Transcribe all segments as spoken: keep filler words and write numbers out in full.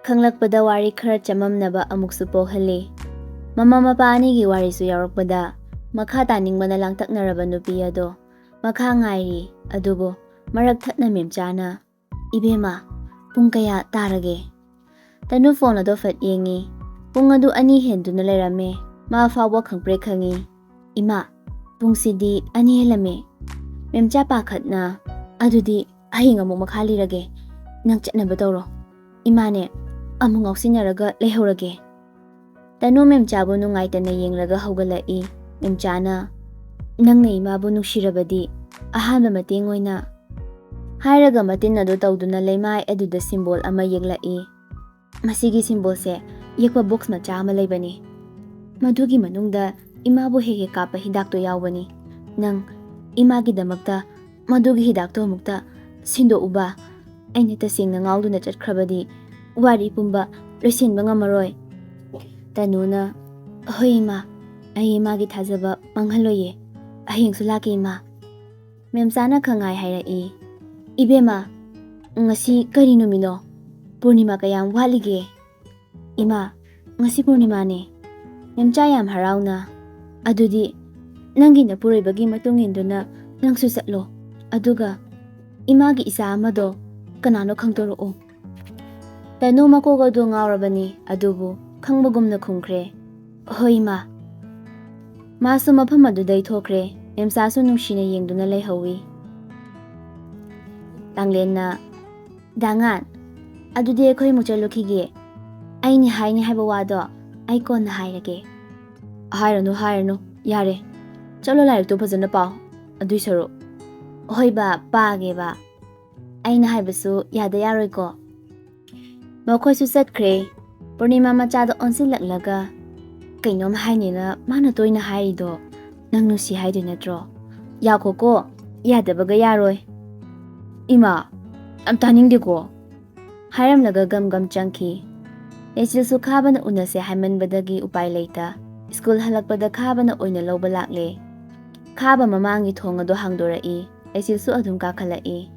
ꯈꯪꯂꯛꯄꯗ ꯋꯥꯔꯤ ꯈꯔ ꯆꯃꯝꯅꯕ ꯑꯃꯨꯛꯁꯨ ꯄꯣꯛꯍꯜꯂꯤ꯫ ꯃꯃꯥ ꯃꯄꯥ ꯑꯅꯤꯒꯤ ꯋꯥꯔꯤꯁꯨ ꯌꯥꯎꯔꯛꯄꯗ ꯃꯈꯥ ꯇꯥꯅꯤꯡꯕꯅ ꯂꯥꯡꯇꯛꯅꯔꯕ ꯅꯨꯄꯤ ꯑꯗꯣ ꯃꯈꯥ ꯉꯥꯏꯔꯤ꯫ ꯑꯗꯨꯕꯨ ꯃꯔꯛ ꯊꯠꯅ ꯃꯦꯝꯆꯥꯅ, "ꯏꯕꯦꯝꯃ, ꯄꯨꯡ ꯀꯌꯥ ꯇꯥꯔꯒꯦ?" ꯇꯅꯨ ꯐꯣꯟ ꯑꯗꯣ ꯐꯠ ꯌꯦꯡꯉꯤ꯫ ꯄꯨꯡ ꯑꯗꯨ ꯑꯅꯤ ꯍꯦꯟꯗꯨꯅ ꯂꯩꯔꯝꯃꯦ꯫ ꯃꯥ ꯐꯥꯎꯕ ꯈꯪꯄ꯭ꯔꯦꯛ ꯈꯪꯉꯤ꯫ "ꯏꯃꯥ, ꯄꯨꯡꯁꯤꯗꯤ ꯑꯅꯤ ꯍꯦꯜꯂꯝꯃꯦ꯫" ꯃꯦꯝꯆꯥ ꯄꯥꯈꯠꯅ, "ꯑꯗꯨꯗꯤ ꯍꯌꯦꯡ ꯑꯃꯨꯛ ꯃꯈꯥ ꯂꯤꯔꯒꯦ꯫ ꯅꯪ ꯆꯠꯅꯕ ꯇꯧꯔꯣ꯫ ꯏꯃꯥꯅꯦ, ꯑꯃꯨꯛ ꯉꯥꯎꯁꯤꯟꯅꯔꯒ ꯂꯩꯍꯧꯔꯒꯦ꯫" ꯇꯅꯨ ꯃꯦꯝꯆꯥꯕꯨ ꯅꯨꯡꯉꯥꯏꯇꯅ ꯌꯦꯡꯂꯒ ꯍꯧꯒꯠꯂꯛꯏ꯫ ꯃꯦꯝꯆꯥꯅ, "ꯅꯪꯅ ꯏꯃꯥꯕꯨ ꯅꯨꯡꯁꯤꯔꯕꯗꯤ ꯑꯍꯥꯟꯕ ꯃꯇꯦꯡ ꯑꯣꯏꯅ꯫" ꯍꯥꯏꯔꯒ ꯃꯇꯤꯟ ꯑꯗꯨ ꯇꯧꯗꯨꯅ ꯂꯩꯃꯥꯏ ꯑꯗꯨꯗ ꯁꯤꯝꯕꯣꯜ ꯑꯃ ꯌꯦꯛꯂꯛꯏ꯫ "ꯃꯁꯤꯒꯤ ꯁꯤꯝꯕꯣꯜꯁꯦ ꯌꯦꯛꯄ ꯕꯣꯛꯁ ꯃꯆꯥ ꯑꯃ ꯂꯩꯕꯅꯤ꯫ ꯃꯗꯨꯒꯤ ꯃꯅꯨꯡꯗ ꯏꯃꯥꯕꯨ ꯍꯦꯛ ꯍꯦꯛ ꯀꯥꯞꯄ ꯍꯤꯗꯥꯛꯇꯣ ꯌꯥꯎꯕꯅꯤ꯫ ꯅꯪ ꯏꯃꯥꯒꯤꯗꯃꯛꯇ ꯃꯗꯨꯒꯤ ꯍꯤꯗꯥꯛꯇꯣ ꯑꯃꯨꯛꯇ ꯁꯤꯟꯗꯣꯛꯎꯕ꯫ ꯑꯩꯅ ꯇꯁꯦꯡꯅ ꯉꯥꯎꯗꯨꯅ ꯆꯠꯈ꯭ꯔꯕꯗꯤ ꯋꯥꯔꯤ ꯄꯨꯝꯕ ꯂꯣꯏꯁꯤꯟꯕ ꯉꯝꯃꯔꯣꯏ꯫" ꯇꯅꯨꯅ, "ꯍꯣꯏ ꯏꯃꯥ, ꯑꯩ ꯏꯃꯥꯒꯤ ꯊꯥꯖꯕ ꯃꯥꯡꯍꯜꯂꯣꯏꯌꯦ꯫ ꯍꯌꯦꯡꯁꯨ ꯂꯥꯛꯀꯦ ꯏꯃꯥ꯫" ꯃꯦꯝꯆꯥꯅ ꯈꯪꯉꯥꯏ ꯍꯥꯏꯔꯛꯏ, "ꯏꯕꯦꯝꯃ, ꯉꯁꯤ ꯀꯔꯤ ꯅꯨꯃꯤꯠꯅꯣ? ꯄꯨꯔꯅꯤꯃꯥ ꯀꯌꯥꯝ ꯋꯥꯠꯂꯤꯒꯦ?" "ꯏꯃꯥ, ꯉꯁꯤ ꯄꯨꯔꯅꯤꯃꯥꯅꯦ꯫" ꯃꯦꯝꯆꯥ ꯌꯥꯝ ꯍꯔꯥꯎꯅ, "ꯑꯗꯨꯗꯤ ꯅꯪꯒꯤ ꯅꯄꯨꯔꯣꯏꯕꯒꯤ ꯃꯇꯨꯡ ꯏꯟꯗꯨꯅ ꯅꯪꯁꯨ ꯆꯠꯂꯣ꯫ ꯑꯗꯨꯒ ꯏꯃꯥꯒꯤ ꯏꯆꯥ ꯑꯃꯗꯣ ꯀꯅꯥꯅꯣ ꯈꯪꯗꯣꯔꯛꯑꯣ꯫" ꯇꯅꯨ ꯃꯀꯣꯛ ꯑꯗꯨ ꯉꯥꯎꯔꯕꯅꯤ, ꯑꯗꯨꯕꯨ ꯈꯪꯕꯒꯨꯝꯅ ꯈꯨꯝꯈ꯭ꯔꯦ, "ꯍꯣꯏ ꯏꯃꯥ꯫" ꯃꯥꯁꯨ ꯃꯐꯝ ꯑꯗꯨꯗꯩ ꯊꯣꯛꯈ꯭ꯔꯦ꯫ ꯃꯦꯝꯆꯥꯁꯨ ꯅꯨꯡꯁꯤꯅ ꯌꯦꯡꯗꯨꯅ ꯂꯩꯍꯧꯋꯤ꯫ ꯂꯥꯡꯂꯦꯟꯅ, "ꯗꯥꯉꯥꯟ, ꯑꯗꯨꯗꯤ ꯑꯩꯈꯣꯏ ꯑꯃꯨꯛ ꯆꯠꯂꯨꯈꯤꯒꯦ꯫ ꯑꯩꯅ ꯍꯥꯏꯅꯤ ꯍꯥꯏꯕ ꯋꯥꯗꯣ ꯑꯩ ꯀꯣꯟꯅ ꯍꯥꯏꯔꯒꯦ꯫" "ꯍꯥꯏꯔꯅꯨ, ꯍꯥꯏꯔꯅꯨ, ꯌꯥꯔꯦ꯫ ꯆꯠꯂꯣ, ꯂꯥꯏꯔꯤꯛꯇꯣ ꯐꯖꯅ ꯄꯥꯎ, ꯑꯗꯨꯏ ꯁꯔꯨꯛ꯫" "ꯍꯣꯏ ꯕꯥ, ꯄꯥꯒꯦ ꯕꯥ꯫ ꯑꯩꯅ ꯍꯥꯏꯕꯁꯨ ꯌꯥꯗ ꯌꯥꯔꯣꯏꯀꯣ꯫" ꯃꯈꯣꯏꯁꯨ ꯆꯠꯈ꯭ꯔꯦ꯫ ꯄꯨꯔꯅꯤꯃꯥ ꯃꯆꯥꯗ ꯑꯣꯟꯁꯤꯜꯂꯛꯂꯒ, "ꯀꯩꯅꯣꯝ ꯍꯥꯏꯅꯤꯅ ꯃꯥꯅ ꯇꯣꯏꯅ ꯍꯥꯏꯔꯤꯗꯣ ꯅꯪ ꯅꯨꯡꯁꯤ ꯍꯥꯏꯗꯣꯏ ꯅꯠꯇ꯭ꯔꯣ? ꯌꯥꯈꯣꯀꯣ, ꯌꯥꯗꯕꯒ ꯌꯥꯔꯣꯏ꯫" "ꯏꯃꯥ, ꯌꯥꯝ ꯇꯥꯅꯤꯡꯗꯦꯀꯣ꯫" ꯍꯥꯏꯔꯝꯂꯒ ꯒꯝ ꯒꯝ ꯆꯪꯈꯤ꯫ ꯂꯩꯆꯤꯜꯁꯨ ꯈꯥꯕꯅ ꯎꯅꯁꯦ ꯍꯥꯏꯃꯟꯕꯗꯒꯤ ꯎꯄꯥꯏ ꯂꯩꯇ ꯁ꯭ꯀꯨꯜ ꯍꯜꯂꯛꯄꯗ ꯈꯥꯕꯅ ꯑꯣꯏꯅ ꯂꯧꯕ ꯂꯥꯛꯂꯦ꯫ ꯈꯥꯕ ꯃꯃꯥꯡꯒꯤ ꯊꯣꯡ ꯑꯗꯨ ꯍꯥꯡꯗꯣꯔꯛꯏ꯫ ꯂꯩꯆꯤꯜꯁꯨ ꯑꯗꯨꯝ ꯀꯥꯈꯠꯂꯛꯏ꯫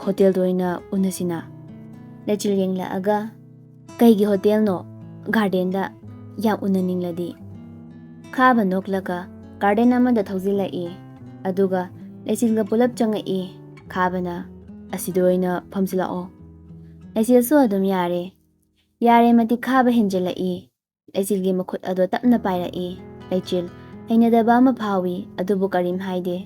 "ꯍꯣꯇꯦꯜꯗ ꯑꯣꯏꯅ ꯎꯅꯁꯤꯅ꯫" ꯂꯩꯆꯤꯜ ꯌꯦꯡꯂꯛꯑꯒ, "ꯀꯩꯒꯤ ꯍꯣꯇꯦꯜꯅꯣ? ꯒꯥꯔꯗꯦꯟꯗ ꯌꯥꯝ ꯎꯅꯅꯤꯡꯂꯗꯤ?" ꯈꯥꯕ ꯅꯣꯛꯂꯒ ꯒꯥꯔꯗꯦꯟ ꯑꯃꯗ ꯊꯧꯖꯤꯜꯂꯛꯏ꯫ ꯑꯗꯨꯒ ꯂꯩꯆꯤꯜꯒ ꯄꯨꯂꯞ ꯆꯪꯉꯛꯏ꯫ ꯈꯥꯕꯅ, "ꯑꯁꯤꯗ ꯑꯣꯏꯅ ꯐꯝꯖꯤꯜꯂꯛꯑꯣ꯫" ꯂꯩꯆꯤꯜꯁꯨ ꯑꯗꯨꯝ ꯌꯥꯔꯦ꯫ ꯌꯥꯔꯦ ꯃꯇꯤꯛ ꯈꯥꯕ ꯍꯦꯟꯖꯤꯜꯂꯛꯏ꯫ ꯂꯩꯆꯤꯜꯒꯤ ꯃꯈꯨꯠ ꯑꯗꯣ ꯇꯞꯅ ꯄꯥꯏꯔꯛꯏ꯫ ꯂꯩꯆꯤꯜ, ꯍꯩꯅꯗꯕ ꯑꯃ ꯐꯥꯎꯏ, ꯑꯗꯨꯕꯨ ꯀꯔꯤꯝ ꯍꯥꯏꯗꯦ꯫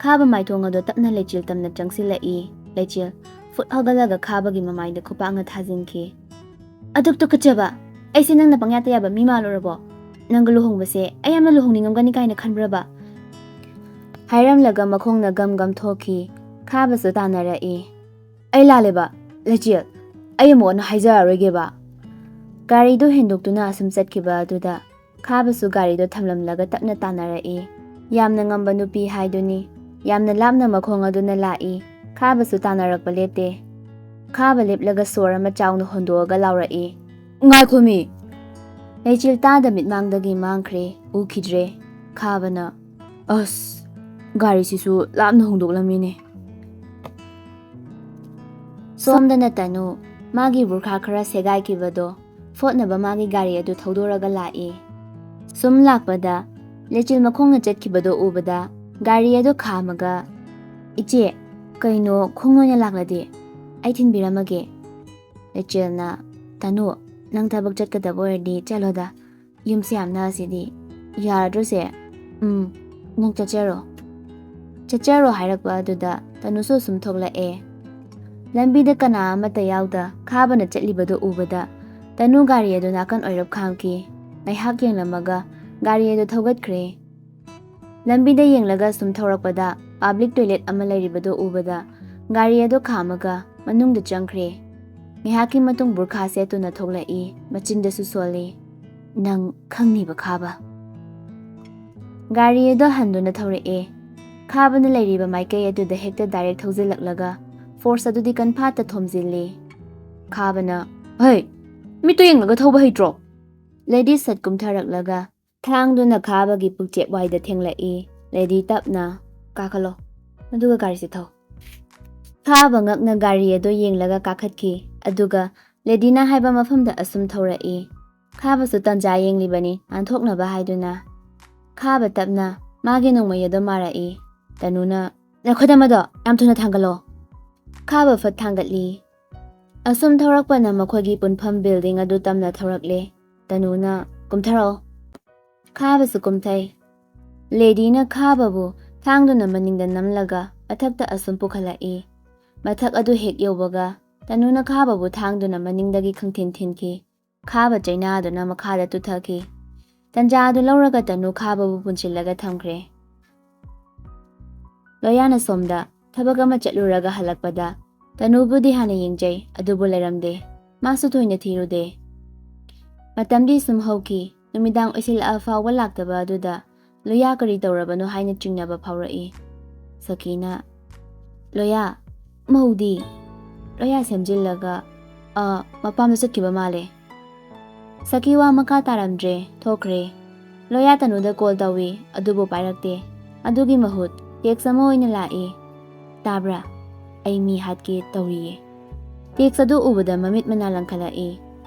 ꯈꯥꯕ ꯃꯥꯏꯊꯣꯡ ꯑꯗꯣ ꯇꯞꯅ ꯂꯩꯆꯤꯜ ꯇꯝꯅ ꯆꯪꯁꯤꯜꯂꯛꯏ꯫ ꯂꯩꯆꯤꯜ, ꯐꯨꯠ ꯍꯧꯒꯠꯂꯒ ꯈꯥꯕꯒꯤ ꯃꯃꯥꯏꯗ ꯈꯨꯄꯥꯛꯅ ꯊꯥꯖꯤꯟꯈꯤ꯫ "ꯑꯗꯨꯛ ꯇꯨꯀꯠꯆꯕ! ꯑꯩꯁꯦ ꯅꯪꯅ ꯄꯪꯌꯥꯇ ꯌꯥꯕ ꯃꯤ ꯃꯥꯜꯂꯨꯔꯕꯣ? ꯅꯪꯒ ꯂꯨꯍꯣꯡꯕꯁꯦ ꯑꯩ ꯌꯥꯝꯅ ꯂꯨꯍꯣꯡꯅꯤꯡꯉꯝꯒꯅꯤ ꯀꯥꯏꯅ ꯈꯟꯕ꯭ꯔꯕ?" ꯍꯥꯏꯔꯝꯂꯒ ꯃꯈꯣꯡꯅ ꯒꯝ ꯒꯝ ꯊꯣꯛꯈꯤ꯫ ꯈꯥꯕꯁꯨ ꯇꯥꯟꯅꯔꯛꯏ꯫ "ꯑꯩ ꯂꯥꯜꯂꯦꯕ, ꯂꯩꯆꯤꯜ꯫ ꯑꯩ ꯑꯃꯨꯛ ꯍꯟꯅ ꯍꯥꯏꯖꯔꯔꯣꯏꯒꯦꯕ꯫" ꯒꯥꯔꯤꯗꯨ ꯍꯦꯟꯗꯣꯛꯇꯨꯅ ꯑꯁꯨꯝ ꯆꯠꯈꯤꯕ ꯑꯗꯨꯗ ꯈꯥꯕꯁꯨ ꯒꯥꯔꯤꯗꯣ ꯊꯝꯂꯝꯂꯒ ꯇꯞꯅ ꯇꯥꯟꯅꯔꯛꯏ꯫ ꯌꯥꯝꯅ ꯉꯝꯕ ꯅꯨꯄꯤ ꯍꯥꯏꯗꯨꯅꯤ꯫ ꯌꯥꯝꯅ ꯂꯥꯞꯅ ꯃꯈꯣꯡ ꯑꯗꯨꯅ ꯂꯥꯛꯏ꯫ ꯈꯥꯕꯁꯨ ꯇꯥꯟꯅꯔꯛꯄ ꯂꯦꯞꯇꯦ꯫ ꯈꯥꯕ ꯂꯦꯞꯂꯒ ꯁꯣꯔ ꯑꯃ ꯆꯥꯎꯅ ꯍꯣꯟꯗꯣꯛꯑꯒ ꯂꯥꯎꯔꯛꯏ, "ꯉꯥꯏꯈꯣꯃꯤ!" ꯂꯩꯆꯤꯜ ꯇꯥꯗ ꯃꯤꯠꯃꯥꯡꯗꯒꯤ ꯃꯥꯡꯈ꯭ꯔꯦ, ꯎꯈꯤꯗ꯭ꯔꯦ꯫ ꯈꯥꯕꯅ, "ꯑꯁ, ꯒꯥꯔꯤꯁꯤꯁꯨ ꯂꯥꯞꯅ ꯍꯣꯡꯗꯣꯛꯂꯝꯃꯤꯅꯦ꯫" ꯁꯣꯝꯗꯅ ꯇꯅꯨ, ꯃꯥꯒꯤ ꯕꯨꯔꯈꯥ ꯈꯔ ꯁꯦꯒꯥꯏꯈꯤꯕꯗꯣ ꯐꯣꯠꯅꯕ ꯃꯥꯒꯤ ꯒꯥꯔꯤ ꯑꯗꯨ ꯊꯧꯗꯣꯔꯒ ꯂꯥꯛꯏ꯫ ꯁꯨꯝ ꯂꯥꯛꯄꯗ ꯂꯩꯆꯤꯜ ꯃꯈꯣꯡꯅ ꯆꯠꯈꯤꯕꯗꯣ ꯎꯕꯗ ꯒꯥꯔꯤ ꯑꯗꯨ ꯈꯥꯝꯃꯒ, "ꯏꯆꯦ, ꯀꯩꯅꯣ ꯈꯣꯡ ꯑꯣꯏꯅ ꯂꯥꯛꯂꯗꯤ? ꯑꯩ ꯊꯤꯟꯕꯤꯔꯝꯃꯒꯦ꯫" ꯂꯩꯆꯤꯜꯅ, "ꯇꯅꯨ, ꯅꯪ ꯊꯕꯛ ꯆꯠꯀꯗꯕ ꯑꯣꯏꯔꯗꯤ ꯆꯠꯂꯣꯗ꯫ ꯌꯨꯝꯁꯦ ꯌꯥꯝ ꯅꯛꯑꯁꯤꯗꯤ꯫ ꯌꯥꯔꯗ꯭ꯔꯣ ꯁꯦ? ꯎꯝ, ꯅꯪ ꯆꯠꯆꯔꯣ꯫" ꯆꯠꯆꯔꯣ ꯍꯥꯏꯔꯛꯄ ꯑꯗꯨꯗ ꯇꯅꯨꯁꯨ ꯑꯁꯨꯝ ꯊꯣꯛꯂꯛꯑꯦ꯫ ꯂꯝꯕꯤꯗ ꯀꯅꯥ ꯑꯃꯠꯇ ꯌꯥꯎꯗ ꯈꯥꯕꯅ ꯆꯠꯂꯤꯕꯗꯨ ꯎꯕꯗ ꯇꯅꯨ ꯒꯥꯔꯤ ꯑꯗꯨ ꯅꯥꯀꯟ ꯑꯣꯏꯔꯞ ꯈꯥꯝꯈꯤ꯫ ꯉꯥꯏꯍꯥꯛ ꯌꯦꯡꯂꯝꯃꯒ ꯒꯥꯔꯤ ꯑꯗꯨ ꯊꯧꯒꯠꯈ꯭ꯔꯦ꯫ ꯂꯝꯕꯤꯗ ꯌꯦꯡꯂꯒ ꯁꯨꯝ ꯊꯧꯔꯛꯄꯗ ꯄꯥꯕ꯭ꯂꯤꯛ ꯇꯣꯏꯂꯦꯠ ꯑꯃ ꯂꯩꯔꯤꯕꯗꯨ ꯎꯕꯗ ꯒꯥꯔꯤ ꯑꯗꯨ ꯈꯥꯝꯃꯒ ꯃꯅꯨꯡꯗ ꯆꯪꯈ꯭ꯔꯦ꯫ ꯉꯥꯏꯍꯥꯛꯀꯤ ꯃꯇꯨꯡ ꯕꯨꯔꯈꯥ ꯁꯦꯠꯇꯨꯅ ꯊꯣꯛꯂꯛꯏ, ꯃꯆꯤꯟꯗꯁꯨ ꯁꯣꯜꯂꯤ, "ꯅꯪ ꯈꯪꯅꯤꯕ ꯈꯥꯕ꯫" ꯒꯥꯔꯤ ꯑꯗꯨ ꯍꯟꯗꯨꯅ ꯊꯧꯔꯛꯑꯦ꯫ ꯈꯥꯕꯅ ꯂꯩꯔꯤꯕ ꯃꯥꯏꯀꯩ ꯑꯗꯨꯗ ꯍꯦꯛꯇ ꯗꯥꯏꯔꯦꯛ ꯊꯧꯖꯤꯜꯂꯛꯂꯒ ꯐꯣꯔꯁ ꯑꯗꯨꯗꯤ ꯀꯟꯐꯥꯠꯇ ꯊꯣꯝꯖꯤꯜꯂꯤ꯫ ꯈꯥꯕꯅ, "ꯍꯩ! ꯃꯤꯠꯇ ꯌꯦꯡꯂꯒ ꯊꯧꯕ ꯍꯩꯇ꯭ꯔꯣ?" ꯂꯦꯗꯤ ꯁꯠ ꯀꯨꯝꯊꯔꯛꯂꯒ ꯊꯥꯡꯗꯨꯅ ꯈꯥꯕꯒꯤ ꯄꯨꯛꯆꯦꯞ ꯋꯥꯏꯗ ꯊꯦꯡꯂꯛꯏ꯫ ꯂꯦꯗꯤ ꯇꯞꯅ, "ꯀꯥꯈꯠꯂꯣ, ꯑꯗꯨꯒ ꯒꯥꯔꯤꯁꯦ ꯊꯧ꯫" ꯈꯥꯕ ꯉꯛꯅ ꯒꯥꯔꯤ ꯑꯗꯨ ꯌꯦꯡꯂꯒ ꯀꯥꯈꯠꯈꯤ, ꯑꯗꯨꯒ ꯂꯦꯗꯤꯅꯥ ꯍꯥꯏꯕ ꯃꯐꯝꯗ ꯑꯁꯨꯝ ꯊꯧꯔꯛꯏ꯫ ꯈꯥꯕꯁꯨ ꯇꯟꯖꯥ ꯌꯦꯡꯂꯤꯕꯅꯤ ꯅꯥꯟꯊꯣꯛꯅꯕ ꯍꯥꯏꯗꯨꯅ꯫ ꯈꯥꯕ ꯇꯞꯅ ꯃꯥꯒꯤ ꯅꯣꯡꯃꯩ ꯑꯗꯨ ꯃꯥꯔꯛꯏ꯫ ꯇꯅꯨꯅ, "ꯅꯈꯨꯠ ꯑꯃꯗꯣ ꯌꯥꯝ ꯊꯨꯅ ꯊꯥꯡꯒꯠꯂꯣ!" ꯈꯥꯕ ꯐꯠ ꯊꯥꯡꯒꯠꯂꯤ꯫ ꯑꯁꯨꯝ ꯊꯧꯔꯛꯄꯅ ꯃꯈꯣꯏꯒꯤ ꯄꯨꯟꯐꯝ ꯕꯤꯜꯗꯤꯡ ꯑꯗꯨ ꯇꯝꯅ ꯊꯧꯔꯛꯂꯦ꯫ ꯇꯅꯨꯅ, "ꯀꯨꯝꯊꯔꯛꯑꯣ!" ꯈꯥꯕꯁꯨ ꯀꯨꯝꯊꯩ꯫ ꯂꯦꯗꯤꯅ ꯈꯥꯕꯕꯨ ꯊꯥꯡꯗꯨꯅ ꯃꯅꯤꯡꯗ ꯅꯝꯂꯒ ꯃꯊꯛꯇ ꯑꯁꯨꯝ ꯄꯨꯈꯠꯂꯛꯏ꯫ ꯃꯊꯛ ꯑꯗꯨ ꯍꯦꯛ ꯌꯧꯕꯒ ꯇꯅꯨꯅ ꯈꯥꯕꯕꯨ ꯊꯥꯡꯗꯨꯅ ꯃꯅꯤꯡꯗꯒꯤ ꯈꯪꯊꯤꯟ ꯊꯤꯟꯈꯤ꯫ ꯈꯥꯕ ꯆꯩꯅꯥꯗꯨꯅ ꯃꯈꯥꯗ ꯇꯨꯊꯈꯤ꯫ ꯇꯟꯖꯥ ꯑꯗꯨ ꯂꯧꯔꯒ ꯇꯅꯨ ꯈꯥꯕꯕꯨ ꯄꯨꯟꯁꯤꯜꯂꯒ ꯊꯝꯈ꯭ꯔꯦ꯫ ꯂꯣꯌꯥꯅ ꯁꯣꯝꯗ ꯊꯕꯛ ꯑꯃ ꯆꯠꯂꯨꯔꯒ ꯍꯜꯂꯛꯄꯗ ꯇꯅꯨꯕꯨꯗꯤ ꯍꯥꯟꯅ ꯌꯦꯡꯖꯩ, ꯑꯗꯨꯕꯨ ꯂꯩꯔꯝꯗꯦ꯫ ꯃꯥꯁꯨ ꯊꯣꯏꯅ ꯊꯤꯔꯨꯗꯦ꯫ ꯃꯇꯝꯗꯤ ꯁꯨꯝ ꯍꯧꯈꯤ꯫ ꯅꯨꯃꯤꯗꯥꯡ ꯑꯣꯏꯁꯤꯜꯂꯛꯑ ꯐꯥꯎꯕ ꯂꯥꯛꯇꯕ ꯑꯗꯨꯗ ꯂꯣꯌꯥ ꯀꯔꯤ ꯇꯧꯔꯕꯅꯣ ꯍꯥꯏꯅ ꯆꯤꯡꯅꯕ ꯐꯥꯎꯔꯛꯏ꯫ ꯁꯈꯤꯅ, "ꯂꯣꯌꯥ, ꯃꯧꯗꯤ?" ꯂꯣꯌꯥ ꯁꯦꯝꯖꯤꯜꯂꯒ, "ꯑ, ꯃꯄꯥꯝꯗ ꯆꯠꯈꯤꯕ ꯃꯥꯜꯂꯦ꯫" ꯁꯈꯤ ꯋꯥ ꯃꯈꯥ ꯇꯥꯔꯝꯗ꯭ꯔꯦ, ꯊꯣꯛꯈ꯭ꯔꯦ꯫ ꯂꯣꯌꯥ ꯇꯅꯨꯗ ꯀꯣꯜ ꯇꯧꯏ, ꯑꯗꯨꯕꯨ ꯄꯥꯏꯔꯛꯇꯦ꯫ ꯑꯗꯨꯒꯤ ꯃꯍꯨꯠ ꯇꯦꯛꯁ ꯑꯃ ꯑꯣꯏꯅ ꯂꯥꯛꯏ꯫ "ꯇꯥꯕ꯭ꯔꯥ? ꯑꯩ ꯃꯤ ꯍꯥꯠꯀꯦ ꯇꯧꯔꯤꯌꯦ꯫" ꯇꯦꯛꯁ ꯑꯗꯨ ꯎꯕꯗ ꯃꯃꯤꯠ ꯃꯅꯥ ꯂꯪꯈꯠꯂꯛꯏ꯫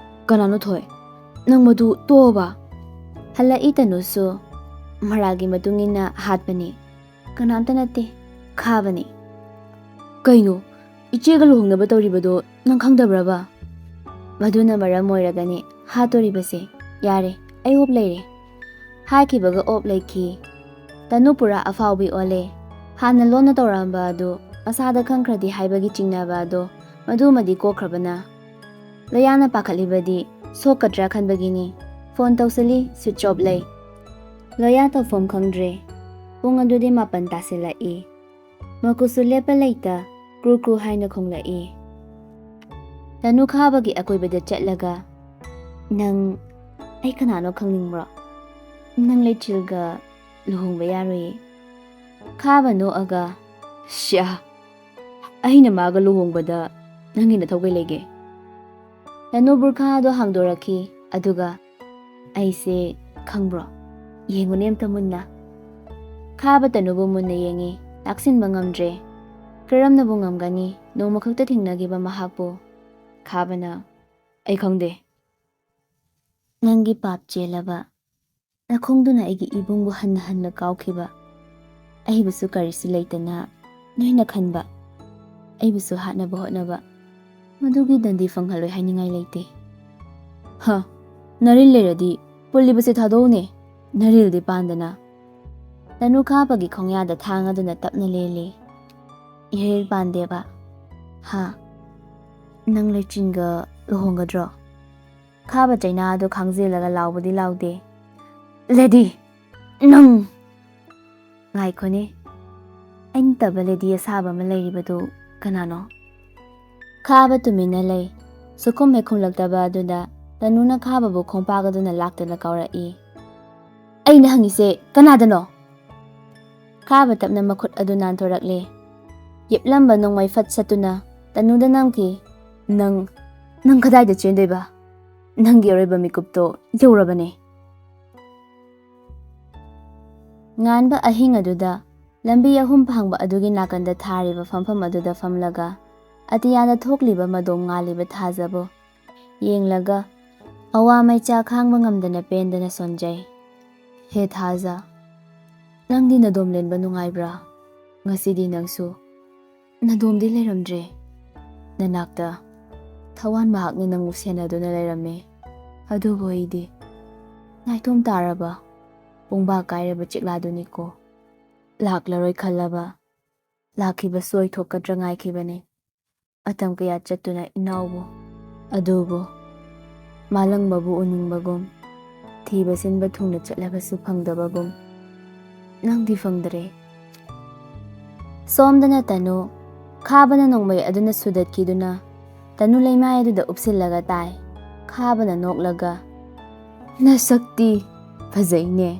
"ꯀꯅꯥꯅꯣ ꯊꯣꯏ? ꯅꯪ ꯃꯗꯨ ꯇꯣꯛꯑꯕ?" ꯍꯜꯂꯛꯏ ꯇꯅꯨꯁꯨ꯫ "ꯃꯔꯥꯜꯒꯤ ꯃꯇꯨꯡ ꯏꯟꯅ ꯍꯥꯠꯄꯅꯤ꯫ ꯀꯅꯥꯝꯇ ꯅꯠꯇꯦ, ꯈꯥꯕꯅꯤ꯫" "ꯀꯩꯅꯣ? ꯏꯆꯦꯒ ꯂꯨꯍꯣꯡꯅꯕ ꯇꯧꯔꯤꯕꯗꯣ ꯅꯪ ꯈꯪꯗꯕ꯭ꯔꯕ?" "ꯃꯗꯨꯅ ꯃꯔꯝ ꯑꯣꯏꯔꯒꯅꯤ ꯍꯥꯠꯇꯣꯔꯤꯕꯁꯦ꯫ ꯌꯥꯔꯦ, ꯑꯩ ꯑꯣꯞ ꯂꯩꯔꯦ꯫" ꯍꯥꯏꯈꯤꯕꯒ ꯑꯣꯞ ꯂꯩꯈꯤ꯫ ꯇꯅꯨ ꯄꯨꯔꯥ ꯑꯐꯥꯎꯕꯤ ꯑꯣꯜꯂꯦ꯫ ꯍꯥꯟꯅ ꯂꯣꯟꯅ ꯇꯧꯔꯝꯕ ꯑꯗꯨ ꯃꯁꯥꯗ ꯈꯪꯈ꯭ꯔꯗꯤ ꯍꯥꯏꯕꯒꯤ ꯆꯤꯡꯅꯕ ꯑꯗꯣ ꯃꯗꯨꯃꯗꯤ ꯀꯣꯛꯈ꯭ꯔꯕꯅ꯫ ꯂꯣꯌꯥꯅ ꯄꯥꯈꯠꯂꯤꯕꯗꯤ ꯁꯣꯛꯀꯗ꯭ꯔꯥ ꯈꯟꯕꯒꯤꯅꯤ꯫ ꯐꯣꯟ ꯇꯧꯁꯤꯜꯂꯤ, ꯁ꯭ꯋꯤꯆ ꯑꯣꯞ ꯂꯩ꯫ ꯂꯣꯌꯥ ꯇꯧꯐꯝ ꯈꯪꯗ꯭ꯔꯦ꯫ ꯄꯨꯡ ꯑꯗꯨꯗꯤ ꯃꯥꯄꯟ ꯇꯥꯁꯤꯜꯂꯛꯏ꯫ ꯃꯀꯨꯁꯨ ꯂꯦꯞꯄ ꯂꯩꯇ ꯀ꯭ꯔꯨ ꯀ꯭ꯔꯨ ꯍꯥꯏꯅ ꯈꯣꯡꯂꯛꯏ꯫ ꯇꯅꯨ ꯈꯥꯕꯒꯤ ꯑꯀꯣꯏꯕꯗ ꯆꯠꯂꯒ, "ꯅꯪ ꯑꯩ ꯀꯅꯥꯅꯣ ꯈꯪꯅꯤꯡꯕ꯭ꯔꯣ? ꯅꯪ ꯂꯩꯆꯤꯜꯒ ꯂꯨꯍꯣꯡꯕ ꯌꯥꯔꯣꯏꯌꯦ꯫" ꯈꯥꯕ ꯅꯣꯛꯑꯒ, "ꯁ꯭ꯌꯥ, ꯑꯩꯅ ꯃꯥꯒ ꯂꯨꯍꯣꯡꯕꯗ ꯅꯪꯒꯤ ꯅꯊꯧ ꯀꯩ ꯂꯩꯒꯦ?" ꯇꯅꯨ ꯕꯨꯔꯈꯥꯗꯣ ꯍꯥꯡꯗꯣꯔꯛꯈꯤ, ꯑꯗꯨꯒ, "ꯑꯩꯁꯦ ꯈꯪꯕ꯭ꯔꯣ? ꯌꯦꯡꯉꯨꯅꯦ ꯑꯝꯇ ꯃꯨꯟꯅ꯫" ꯈꯥꯕ ꯇꯅꯨꯕꯨ ꯃꯨꯟꯅ ꯌꯦꯡꯉꯤ, ꯇꯥꯛꯁꯤꯟꯕ ꯉꯝꯗ꯭ꯔꯦ꯫ ꯀꯔꯝꯅꯕꯨ ꯉꯝꯒꯅꯤ ꯅꯣꯡꯃꯈꯛꯇ ꯊꯦꯡꯅꯈꯤꯕ ꯃꯍꯥꯛꯄꯨ? ꯈꯥꯕꯅ, ꯑꯩ ꯈꯪꯗꯦ꯫ ꯅꯪꯒꯤ ꯄꯥꯞ ꯆꯦꯜꯂꯕ ꯅꯈꯣꯡꯗꯨꯅ ꯑꯩꯒꯤ ꯏꯕꯨꯡꯕꯨ ꯍꯟꯅ ꯍꯟꯅ ꯀꯥꯎꯈꯤꯕ, ꯑꯩꯕꯨꯁꯨ ꯀꯔꯤꯁꯨ ꯂꯩꯇꯅ ꯅꯣꯏꯅ ꯈꯟꯕ, ꯑꯩꯕꯨꯁꯨ ꯍꯥꯠꯅꯕ ꯍꯣꯠꯅꯕ, ꯃꯗꯨꯒꯤ ꯗꯟꯗꯤ ꯐꯪꯍꯜꯂꯣꯏ ꯍꯥꯏꯅꯤꯡꯉꯥꯏ ꯂꯩꯇꯦ꯫ ꯍ, ꯅꯔꯤꯜ ꯂꯩꯔꯗꯤ ꯄꯨꯜꯂꯤꯕꯁꯦ ꯊꯥꯗꯣꯛꯎꯅꯦ꯫ ꯅꯔꯤꯜꯗꯤ ꯄꯥꯟꯗꯅ꯫ ꯇꯅꯨ ꯈꯥꯕꯒꯤ ꯈꯣꯡꯌꯥꯗ ꯊꯥꯡ ꯑꯗꯨꯅ ꯇꯞꯅ ꯂꯦꯜꯂꯤ꯫ ꯏꯔꯤꯜ ꯄꯥꯟꯗꯦꯕ꯫ ꯍꯥ? ꯅꯪ ꯂꯩꯆꯤꯟꯒ ꯂꯨꯍꯣꯡꯒꯗ꯭ꯔꯣ? ꯈꯥꯕ ꯆꯩꯅꯥ ꯑꯗꯨ ꯈꯥꯡꯖꯤꯜꯂꯒ ꯂꯥꯎꯕꯗꯤ ꯂꯥꯎꯗꯦ꯫ ꯂꯦꯗꯤ! ꯅꯪ! ꯉꯥꯏꯈꯣꯅꯦ꯫ ꯑꯩ ꯅꯠꯇꯕ ꯂꯦꯗꯤ ꯑꯁꯥꯕ ꯑꯃ ꯂꯩꯔꯤꯕꯗꯨ ꯀꯅꯥꯅꯣ? ꯈꯥꯕ ꯇꯨꯃꯤꯟꯅ ꯂꯩ꯫ ꯁꯨꯈꯨꯝ ꯍꯦꯛ ꯈꯨꯝꯂꯛꯇꯕ ꯑꯗꯨꯗ ꯇꯅꯨꯅ ꯈꯥꯕꯕꯨ ꯈꯣꯡꯄꯥꯛ ꯑꯗꯨꯅ ꯂꯥꯛꯇꯅ ꯀꯥꯎꯔꯛꯏ꯫ "ꯑꯩꯅ ꯍꯪꯉꯤꯁꯦ ꯀꯅꯥꯗꯅꯣ?" ꯈꯥꯕ ꯇꯞꯅ ꯃꯈꯨꯠ ꯑꯗꯨ ꯅꯥꯟꯊꯣꯔꯛꯂꯦ꯫ ꯌꯦꯞꯂꯝꯕ ꯅꯣꯡꯃꯩ ꯐꯠ ꯁꯠꯇꯨꯅ ꯇꯅꯨꯗ ꯅꯝꯈꯤ꯫ "ꯅꯪ, ꯅꯪ ꯀꯗꯥꯏꯗ ꯆꯦꯟꯗꯣꯏꯕ? ꯅꯪꯒꯤ ꯑꯔꯣꯏꯕ ꯃꯤꯀꯨꯞꯇꯣ ꯌꯧꯔꯕꯅꯦ꯫" ꯉꯥꯟꯕ ꯑꯍꯤꯡ ꯑꯗꯨꯗ ꯂꯝꯕꯤ ꯑꯍꯨꯝ ꯐꯥꯡꯕ ꯑꯗꯨꯒꯤ ꯅꯥꯀꯟꯗ ꯊꯥꯔꯤꯕ ꯐꯝꯐꯝ ꯑꯗꯨꯗ ꯐꯝꯂꯒ ꯑꯇꯤꯌꯥꯗ ꯊꯣꯛꯂꯤꯕ ꯃꯗꯣꯝ ꯉꯥꯜꯂꯤꯕ ꯊꯥꯖꯕꯨ ꯌꯦꯡꯂꯒ ꯑꯋꯥ ꯃꯩꯆꯥꯛ ꯈꯥꯡꯕ ꯉꯝꯗꯅ ꯄꯦꯟꯗꯅ ꯁꯣꯟꯖꯩ꯫ ꯍꯦ ꯊꯥꯖ, ꯅꯪꯗꯤ ꯅꯗꯣꯝ ꯂꯦꯟꯕ ꯅꯨꯡꯉꯥꯏꯕ꯭ꯔꯥ? ꯉꯁꯤꯗꯤ ꯅꯪꯁꯨ ꯅꯗꯣꯝꯗꯤ ꯂꯩꯔꯝꯗ꯭ꯔꯦ꯫ ꯅꯅꯥꯛꯇ ꯊꯋꯥꯟ ꯃꯍꯥꯛꯅ ꯅꯪꯕꯨ ꯁꯦꯟꯅꯗꯨꯅ ꯂꯩꯔꯝꯃꯦ꯫ ꯑꯗꯨꯕꯨ ꯑꯩꯗꯤ ꯅꯥꯏꯇꯣꯝ ꯇꯥꯔꯕ, ꯄꯨꯡꯕꯥ ꯀꯥꯏꯔꯕ ꯆꯤꯛꯂꯥꯗꯨꯅꯤꯀꯣ꯫ ꯂꯥꯛꯂꯔꯣꯏ ꯈꯜꯂꯕ, ꯂꯥꯛꯈꯤꯕꯁꯨ ꯑꯣꯏꯊꯣꯛꯀꯗ꯭ꯔꯥ ꯉꯥꯏꯈꯤꯕꯅꯤ꯫ ꯑꯇꯝ ꯀꯌꯥ ꯆꯠꯇꯨꯅ ꯏꯅꯥꯎꯕꯨ, ꯑꯗꯨꯕꯨ ꯃꯥꯂꯪꯕꯕꯨ ꯎꯅꯤꯡꯕꯒꯨꯝ, ꯊꯤꯕ ꯁꯤꯟꯕ ꯊꯨꯡꯅ ꯆꯠꯂꯕꯁꯨ ꯐꯪꯗꯕꯒꯨꯝ, ꯅꯪꯗꯤ ꯐꯪꯗ꯭ꯔꯦ꯫ ꯁꯣꯝꯗꯅ ꯇꯅꯨ, ꯈꯥꯕꯅ ꯅꯣꯡꯃꯩ ꯑꯗꯨꯅ ꯁꯨꯗꯠꯈꯤꯗꯨꯅ ꯇꯅꯨ ꯂꯩꯃꯥꯏ ꯑꯗꯨꯗ ꯎꯞꯁꯤꯜꯂꯒ ꯇꯥꯏ꯫ ꯈꯥꯕꯅ ꯅꯣꯛꯂꯒ, "ꯅꯁꯛꯇꯤ ꯐꯖꯩꯅꯦ"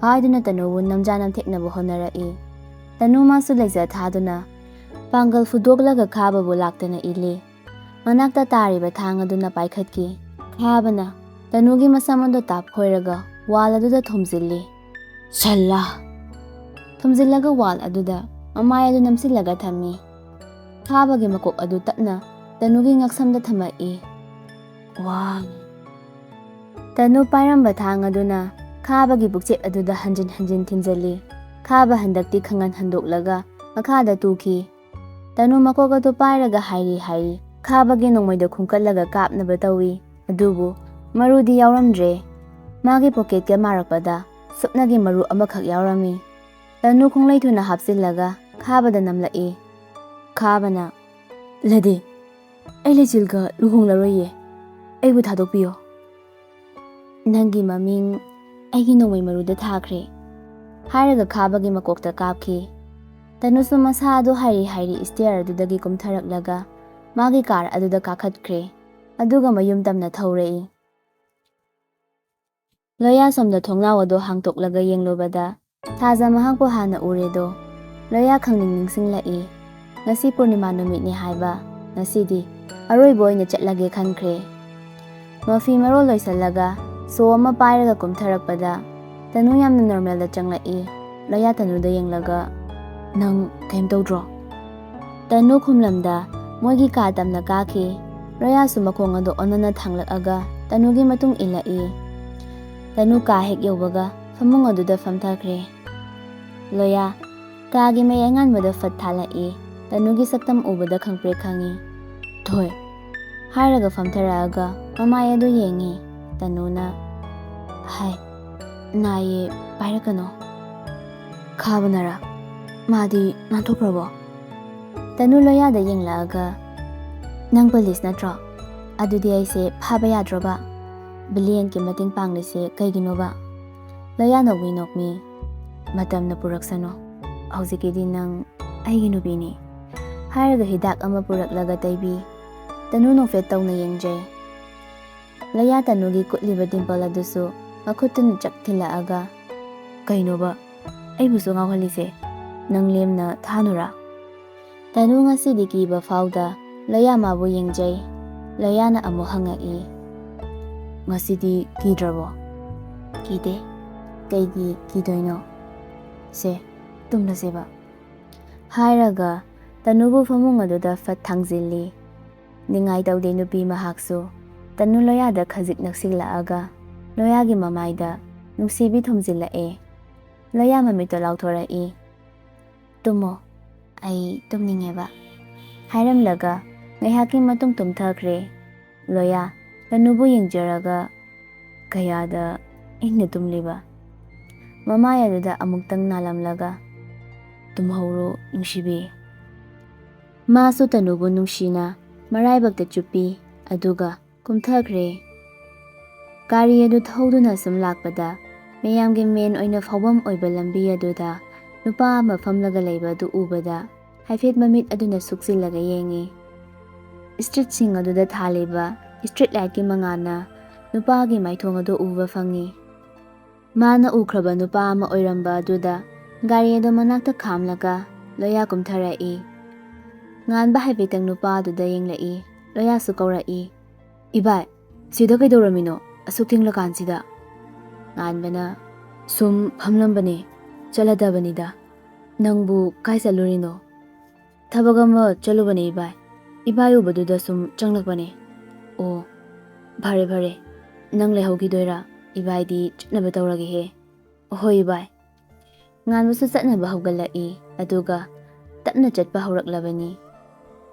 ꯍꯥꯏꯗꯨꯅ ꯇꯅꯨꯕꯨ ꯅꯝꯖꯥ ꯅꯝꯊꯦꯛꯅꯕ ꯍꯣꯠꯅꯔꯛꯏ꯫ ꯇꯅꯨ ꯃꯥꯁꯨ ꯂꯩꯖ ꯊꯥꯗꯨꯅ ꯄꯥꯡꯒꯜ ꯐꯨꯗꯣꯛꯂꯒ ꯈꯥꯕꯕꯨ ꯂꯥꯛꯇꯅ ꯏꯜꯂꯤ꯫ ꯃꯅꯥꯛꯇ ꯇꯥꯔꯤꯕ ꯊꯥꯡ ꯑꯗꯨꯅ ꯄꯥꯏꯈꯠꯈꯤ꯫ ꯈꯥꯕꯅ ꯇꯅꯨꯒꯤ ꯃꯁꯝ ꯑꯗꯨ ꯇꯥꯞꯈꯣꯏꯔꯒ ꯋꯥꯜ ꯑꯗꯨꯗ ꯊꯣꯝꯖꯤꯜꯂꯤ꯫ ꯁꯜꯂꯥ! ꯊꯣꯝꯖꯤꯜꯂꯒ ꯋꯥꯜ ꯑꯗꯨꯗ ꯃꯃꯥꯏ ꯑꯗꯨ ꯅꯝꯁꯤꯜꯂꯒ ꯊꯝꯃꯤ꯫ ꯈꯥꯕꯒꯤ ꯃꯀꯣꯛ ꯑꯗꯨ ꯇꯞꯅ ꯇꯅꯨꯒꯤ ꯉꯛꯁꯝꯗ ꯊꯝꯃꯛꯏ꯫ ꯋꯥ꯫ ꯇꯅꯨ ꯄꯥꯏꯔꯝꯕ ꯊꯥꯡ ꯑꯗꯨꯅ ꯈꯥꯕꯒꯤ ꯄꯨꯛꯆꯦꯞ ꯑꯗꯨꯗ ꯍꯟꯖꯤꯟ ꯍꯟꯖꯤꯟ ꯊꯤꯟꯖꯜꯂꯤ꯫ ꯈꯥꯕ ꯍꯟꯗꯛꯇꯤ ꯈꯪꯍꯟ ꯍꯟꯗꯣꯛꯂꯒ ꯃꯈꯥꯗ ꯇꯨꯈꯤ꯫ ꯇꯅꯨ ꯃꯀꯣꯛ ꯑꯗꯨ ꯄꯥꯏꯔꯒ ꯍꯥꯏꯔꯤ ꯍꯥꯏꯔꯤ ꯈꯥꯕꯒꯤ ꯅꯣꯡꯃꯩꯗ ꯈꯨꯝꯀꯠꯂꯒ ꯀꯥꯞꯅꯕ ꯇꯧꯏ꯫ ꯑꯗꯨꯕꯨ ꯃꯔꯨꯗꯤ ꯌꯥꯎꯔꯝꯗ꯭ꯔꯦ꯫ ꯃꯥꯒꯤ ꯄꯣꯀꯦꯠꯀ ꯃꯥꯔꯛꯄꯗ ꯁꯨꯞꯅꯒꯤ ꯃꯔꯨ ꯑꯃꯈꯛ ꯌꯥꯎꯔꯝꯃꯤ꯫ ꯇꯅꯨ ꯈꯣꯡꯂꯩ ꯊꯨꯅ ꯍꯥꯞꯆꯤꯜꯂꯒ ꯈꯥꯕꯗ ꯅꯝꯂꯛꯏ꯫ ꯈꯥꯕꯅ, "ꯂꯦꯗꯤ, ꯑꯩ ꯂꯩꯆꯤꯜꯒ ꯂꯨꯍꯣꯡꯂꯔꯣꯏꯌꯦ꯫ ꯑꯩꯕꯨ ꯊꯥꯗꯣꯛꯄꯤꯌꯣ꯫ ꯅꯪꯒꯤ ꯃꯃꯤꯡ ꯑꯩꯒꯤ ꯅꯣꯡꯃꯩ ꯃꯔꯨꯗ ꯊꯥꯈ꯭ꯔꯦ," ꯍꯥꯏꯔꯒ ꯈꯥꯕꯒꯤ ꯃꯀꯣꯛꯇ ꯀꯥꯞꯈꯤ꯫ ꯇꯅꯨꯁꯨ ꯃꯁꯥ ꯑꯗꯨ ꯍꯥꯏꯔꯤ ꯍꯥꯏꯔꯤ ꯁ꯭ꯇꯦꯌꯔ ꯑꯗꯨꯗꯒꯤ ꯀꯨꯝꯊꯔꯛꯂꯒ ꯃꯥꯒꯤ ꯀꯥꯔ ꯑꯗꯨꯗ ꯀꯥꯈꯠꯈ꯭ꯔꯦ꯫ ꯑꯗꯨꯒ ꯃꯌꯨꯝ ꯇꯝꯅ ꯊꯧꯔꯛꯏ꯫ ꯂꯣꯌꯥ ꯁꯣꯝꯗ ꯊꯣꯡꯅꯥꯎ ꯑꯗꯨ ꯍꯥꯡꯇꯣꯛꯂꯒ ꯌꯦꯡꯂꯨꯕꯗ ꯊꯥꯖ ꯃꯍꯥꯛꯄꯨ ꯍꯥꯟꯅ ꯎꯔꯦꯗꯣ꯫ ꯂꯣꯌꯥ ꯈꯪꯅꯤꯡ ꯅꯤꯡꯁꯤꯡꯂꯛꯏ꯫ ꯉꯁꯤ ꯄꯨꯔꯅꯤꯃꯥ ꯅꯨꯃꯤꯠꯅꯤ ꯍꯥꯏꯕ꯫ ꯉꯁꯤꯗꯤ ꯑꯔꯣꯏꯕ ꯑꯣꯏꯅ ꯆꯠꯂꯒꯦ ꯈꯟꯈ꯭ꯔꯦ꯫ ꯃꯐꯤ ꯃꯔꯣꯜ ꯂꯣꯏꯁꯤꯜꯂꯒ ꯁꯣ ꯑꯃ ꯄꯥꯏꯔꯒ ꯀꯨꯝꯊꯔꯛꯄꯗ ꯇꯅꯨ ꯌꯥꯝꯅ ꯅꯣꯔꯃꯦꯜꯗ ꯆꯪꯂꯛꯏ꯫ ꯂꯣꯌꯥ ꯇꯅꯨꯗ ꯌꯦꯡꯂꯒ, "ꯅꯪ ꯀꯩꯝ ꯇꯧꯗ꯭ꯔꯣ?" ꯇꯅꯨ ꯈꯨꯝꯂꯝꯗ ꯃꯣꯏꯒꯤ ꯀꯥ ꯇꯝꯅ ꯀꯥꯈꯤ꯫ ꯂꯣꯌꯥꯁꯨ ꯃꯈꯣꯡ ꯑꯗꯨ ꯑꯣꯟꯅꯅ ꯊꯥꯡꯂꯛꯑꯒ ꯇꯅꯨꯒꯤ ꯃꯇꯨꯡ ꯏꯜꯂꯛꯏ꯫ ꯇꯅꯨ ꯀꯥ ꯍꯦꯛ ꯌꯧꯕꯒ ꯐꯃꯨꯡ ꯑꯗꯨꯗ ꯐꯝꯊꯈ꯭ꯔꯦ꯫ ꯂꯣꯌꯥ ꯀꯥꯒꯤ ꯃꯩ ꯑꯉꯥꯟꯕꯗ ꯐꯠ ꯊꯥꯜꯂꯛꯏ꯫ ꯇꯅꯨꯒꯤ ꯁꯛꯇꯝ ꯎꯕꯗ ꯈꯪꯄ꯭ꯔꯦꯛ ꯈꯪꯉꯤ꯫ "ꯊꯣꯏ," ꯍꯥꯏꯔꯒ ꯐꯝꯊꯔꯛꯑꯒ ꯃꯃꯥꯏ ꯑꯗꯨ ꯌꯦꯡꯉꯤ꯫ ꯇꯅꯨꯅ, "ꯍꯥꯏ, ꯅꯥꯏꯌꯦ, ꯄꯥꯏꯔꯛꯀꯅꯣ꯫" "ꯈꯥꯕꯅꯔꯥ? ꯃꯥꯗꯤ ꯅꯥꯟꯊꯣꯛꯈ꯭ꯔꯕꯣ?" ꯇꯅꯨ ꯂꯣꯌꯥꯗ ꯌꯦꯡꯂꯛꯑꯒ, "ꯅꯪ ꯄꯨꯂꯤꯁ ꯅꯠꯇ꯭ꯔꯣ? ꯑꯗꯨꯗꯤ ꯑꯩꯁꯦ ꯐꯥꯕ ꯌꯥꯗ꯭ꯔꯣꯕ? ꯕꯤꯂꯤꯌꯟꯒꯤ ꯃꯇꯦꯡ ꯄꯥꯡꯂꯤꯁꯦ ꯀꯩꯒꯤꯅꯣꯕ?" ꯂꯣꯌꯥ ꯅꯣꯛꯃꯤ ꯅꯣꯛꯃꯤ, "ꯃꯇꯝꯅ ꯄꯨꯔꯛꯁꯅꯨ꯫ ꯍꯧꯖꯤꯛꯀꯤꯗꯤ ꯅꯪ ꯑꯩꯒꯤ ꯅꯨꯄꯤꯅꯤ," ꯍꯥꯏꯔꯒ ꯍꯤꯗꯥꯛ ꯑꯃ ꯄꯨꯔꯛꯂꯒ ꯇꯩꯕꯤ꯫ ꯇꯅꯨ ꯅꯣꯛꯐꯦꯠ ꯇꯧꯅ ꯌꯦꯡꯖꯩ꯫ ꯂꯣꯌꯥ ꯇꯅꯨꯒꯤ ꯀꯨꯠꯂꯤꯕ ꯗꯤꯝꯄꯜ ꯑꯗꯨꯁꯨ ꯃꯈꯨꯠꯇꯨꯅ ꯆꯛ ꯊꯤꯜꯂꯛꯑꯒ, "ꯀꯩꯅꯣꯕ? ꯑꯩꯕꯨꯁꯨ ꯉꯥꯎꯍꯜꯂꯤꯁꯦ? ꯅꯪ ꯂꯦꯝꯅ ꯊꯥꯅꯨꯔꯥ?" ꯇꯅꯨ ꯉꯁꯤꯗꯤ ꯀꯤꯕ ꯐꯥꯎꯗ ꯂꯣꯌꯥ ꯃꯥꯕꯨ ꯌꯦꯡꯖꯩ꯫ ꯂꯣꯌꯥꯅ ꯑꯃꯨꯛ ꯍꯪꯉꯛꯏ, "ꯉꯁꯤꯗꯤ ꯀꯤꯗ꯭ꯔꯕꯣ?" "ꯀꯤꯗꯦ꯫ ꯀꯩꯒꯤ ꯀꯤꯗꯣꯏꯅꯣ? ꯁꯦ, ꯇꯨꯝꯂꯁꯦꯕ," ꯍꯥꯏꯔꯒ ꯇꯅꯨꯕꯨ ꯐꯃꯨꯡ ꯑꯗꯨꯗ ꯐꯠ ꯊꯥꯡꯖꯤꯜꯂꯤ꯫ ꯅꯤꯡꯉꯥꯏ ꯇꯧꯗꯦ ꯅꯨꯄꯤ ꯃꯍꯥꯛꯁꯨ꯫ ꯇꯅꯨ ꯂꯣꯌꯥꯗ ꯈꯖꯤꯛ ꯅꯛꯁꯤꯜꯂꯛꯑꯒ ꯂꯣꯌꯥꯒꯤ ꯃꯃꯥꯏꯗ ꯅꯨꯡꯁꯤꯕꯤ ꯊꯨꯝꯖꯤꯜꯂꯛꯑꯦ꯫ ꯂꯣꯌꯥ ꯃꯃꯤꯠꯇꯣ ꯂꯥꯎꯊꯣꯔꯛꯏ, "ꯇꯨꯝꯃꯣ, ꯑꯩ ꯇꯨꯝꯅꯤꯡꯉꯦꯕ," ꯍꯥꯏꯔꯝꯂꯒ ꯉꯥꯏꯍꯥꯛꯀꯤ ꯃꯇꯨꯡ ꯇꯨꯝꯊꯈ꯭ꯔꯦ꯫ ꯂꯣꯌꯥ ꯇꯅꯨꯕꯨ ꯌꯦꯡꯖꯔꯒ ꯀꯌꯥꯗ ꯏꯪꯅ ꯇꯨꯝꯂꯤꯕ꯫ ꯃꯃꯥꯏ ꯑꯗꯨꯗ ꯑꯃꯨꯛꯇꯪ ꯅꯥꯜꯂꯝꯂꯒ, "ꯇꯨꯝꯍꯧꯔꯣ ꯅꯨꯡꯁꯤꯕꯤ꯫" ꯃꯥꯁꯨ ꯇꯅꯨꯕꯨ ꯅꯨꯡꯁꯤꯅ ꯃꯔꯥꯏꯕꯛꯇ ꯆꯨꯞꯄꯤ, ꯑꯗꯨꯒ ꯀꯨꯝꯊꯈ꯭ꯔꯦ꯫ ꯒꯥꯔꯤ ꯑꯗꯨ ꯊꯧꯗꯨꯅ ꯁꯨꯝ ꯂꯥꯛꯄꯗ, ꯃꯌꯥꯝꯒꯤ ꯃꯦꯟ ꯑꯣꯏꯅ ꯐꯥꯎꯐꯝ ꯑꯣꯏꯕ ꯂꯝꯕꯤ ꯑꯗꯨꯗ ꯅꯨꯄꯥ ꯑꯃ ꯐꯝꯂꯒ ꯂꯩꯕ ꯑꯗꯨ ꯎꯕꯗ, ꯍꯥꯏꯐꯦꯠ ꯃꯃꯤꯠ ꯑꯗꯨꯅ ꯁꯨꯛꯆꯤꯜꯂꯒ ꯌꯦꯡꯉꯤ꯫ ꯁ꯭ꯇ꯭ꯔꯤꯠꯁꯤꯡ ꯑꯗꯨꯗ ꯊꯥꯜꯂꯤꯕ ꯁ꯭ꯇ꯭ꯔꯤꯠ ꯂꯥꯏꯠꯀꯤ ꯃꯉꯥꯜꯅ ꯅꯨꯄꯥꯒꯤ ꯃꯥꯏꯊꯣꯡ ꯑꯗꯨ ꯎꯕ ꯐꯪꯉꯤ꯫ ꯃꯥꯅ ꯎꯈ꯭ꯔꯕ ꯅꯨꯄꯥ ꯑꯃ ꯑꯣꯏꯔꯝꯕ ꯑꯗꯨꯗ ꯒꯥꯔꯤ ꯑꯗꯨ ꯃꯅꯥꯛꯇ ꯈꯥꯝꯂꯒ ꯂꯣꯌꯥ ꯀꯨꯝꯊꯔꯛꯏ꯫ ꯉꯥꯟꯕ ꯍꯥꯏꯐꯦꯠꯇꯪ ꯅꯨꯄꯥ ꯑꯗꯨꯗ ꯌꯦꯡꯂꯛꯏ꯫ ꯂꯣꯌꯥꯁꯨ ꯀꯧꯔꯛꯏ, "ꯏꯕꯥꯏ, ꯁꯤꯗ ꯀꯩꯗꯧꯔꯝꯃꯤꯅꯣ ꯑꯁꯨꯛ ꯊꯦꯡꯂꯀꯥꯟꯁꯤꯗ?" ꯉꯥꯟꯕꯅ, "ꯁꯨꯝ ꯐꯝꯂꯝꯕꯅꯦ, ꯆꯠꯂꯗꯕꯅꯤꯗ꯫ ꯅꯪꯕꯨ ꯀꯥꯏ ꯆꯠꯂꯨꯔꯤꯅꯣ?" "ꯊꯕꯛ ꯑꯃ ꯆꯠꯂꯨꯕꯅꯦ ꯏꯕꯥꯏ꯫ ꯏꯕꯥꯏ ꯎꯕꯗꯨꯗ ꯁꯨꯝ ꯆꯪꯂꯛꯄꯅꯦ꯫" "ꯑꯣ, ꯐꯔꯦ ꯐꯔꯦ꯫ ꯅꯪ ꯂꯩꯍꯧꯈꯤꯗꯣꯏꯔꯥ? ꯏꯕꯥꯏꯗꯤ ꯆꯠꯅꯕ ꯇꯧꯔꯒꯦꯍꯦ꯫" "ꯍꯣꯏ ꯏꯕꯥꯏ꯫" ꯉꯥꯟꯕꯁꯨ ꯆꯠꯅꯕ ꯍꯧꯒꯠꯂꯛꯏ, ꯑꯗꯨꯒ ꯇꯞꯅ ꯆꯠꯄ ꯍꯧꯔꯛꯂꯕꯅꯤ꯫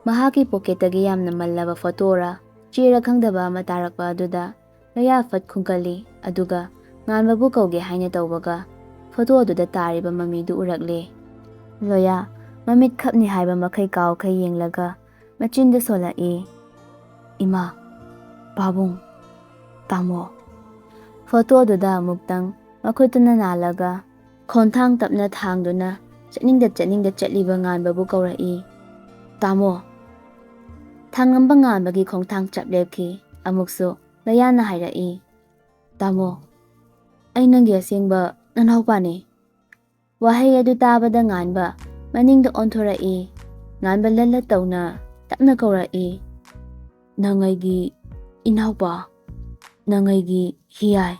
ꯃꯍꯥꯛꯀꯤ ꯄꯣꯀꯦꯠꯇꯒꯤ ꯌꯥꯝꯅ ꯃꯜꯂꯕ ꯐꯣꯇꯣꯔ ꯆꯦꯔ ꯈꯪꯗꯕ ꯑꯃ ꯇꯥꯔꯛꯄ ꯑꯗꯨꯗ ꯂꯣꯌꯥ ꯐꯠ ꯈꯨꯝꯀꯠꯂꯤ, ꯑꯗꯨꯒ ꯉꯥꯟꯕꯕꯨ ꯀꯧꯒꯦ ꯍꯥꯏꯅ ꯇꯧꯕꯒ ꯐꯣꯇꯣ ꯑꯗꯨꯗ ꯇꯥꯔꯤꯕ ꯃꯃꯤꯗꯨ ꯎꯔꯛꯂꯦ꯫ ꯂꯣꯌꯥ ꯃꯃꯤꯠ ꯈꯞꯅꯤ ꯍꯥꯏꯕ ꯃꯈꯩ ꯀꯥꯎꯈꯩ ꯌꯦꯡꯂꯒ ꯃꯆꯤꯟꯗ ꯁꯣꯜꯂꯛꯏ, "ꯏꯃꯥ, ꯄꯥꯕꯨꯡ, ꯇꯥꯃꯣ꯫" ꯐꯣꯇꯣꯗꯨꯗ ꯑꯃꯨꯛꯇꯪ ꯃꯈꯨꯠꯇꯨꯅ ꯅꯥꯜꯂꯒ ꯈꯣꯡꯊꯥꯡ ꯇꯞꯅ ꯊꯥꯡꯗꯨꯅ ꯆꯠꯅꯤꯡꯗ ꯆꯠꯅꯤꯡꯗ ꯆꯠꯂꯤꯕ ꯉꯥꯟꯕꯕꯨ ꯀꯧꯔꯛꯏ, "ꯇꯥꯃꯣ!" ꯊꯥꯡꯂꯝꯕ ꯉꯥꯟꯕꯒꯤ ꯈꯣꯡꯊꯥꯡ ꯆꯞ ꯂꯦꯞꯈꯤ꯫ ꯑꯃꯨꯛꯁꯨ ꯂꯣꯌꯥꯅ ꯍꯥꯏꯔꯛꯏ, "ꯇꯥꯃꯣ, ꯑꯩ ꯅꯪꯒꯤ ꯑꯁꯦꯡꯕ ꯅꯅꯥꯎꯄꯥꯅꯤ꯫" ꯋꯥꯍꯩ ꯑꯗꯨ ꯇꯥꯕꯗ ꯉꯥꯟꯕ ꯃꯅꯤꯡꯗ ꯑꯣꯟꯊꯣꯔꯛꯏ꯫ ꯉꯥꯟꯕ ꯂꯠ ꯂꯠ ꯇꯧꯅ ꯇꯞꯅ ꯀꯧꯔꯛꯏ, "ꯅꯪ ꯑꯩꯒꯤ ꯏꯅꯥꯎꯄꯥ, ꯅꯪ ꯑꯩꯒꯤ ꯍꯤꯌꯥꯏ꯫"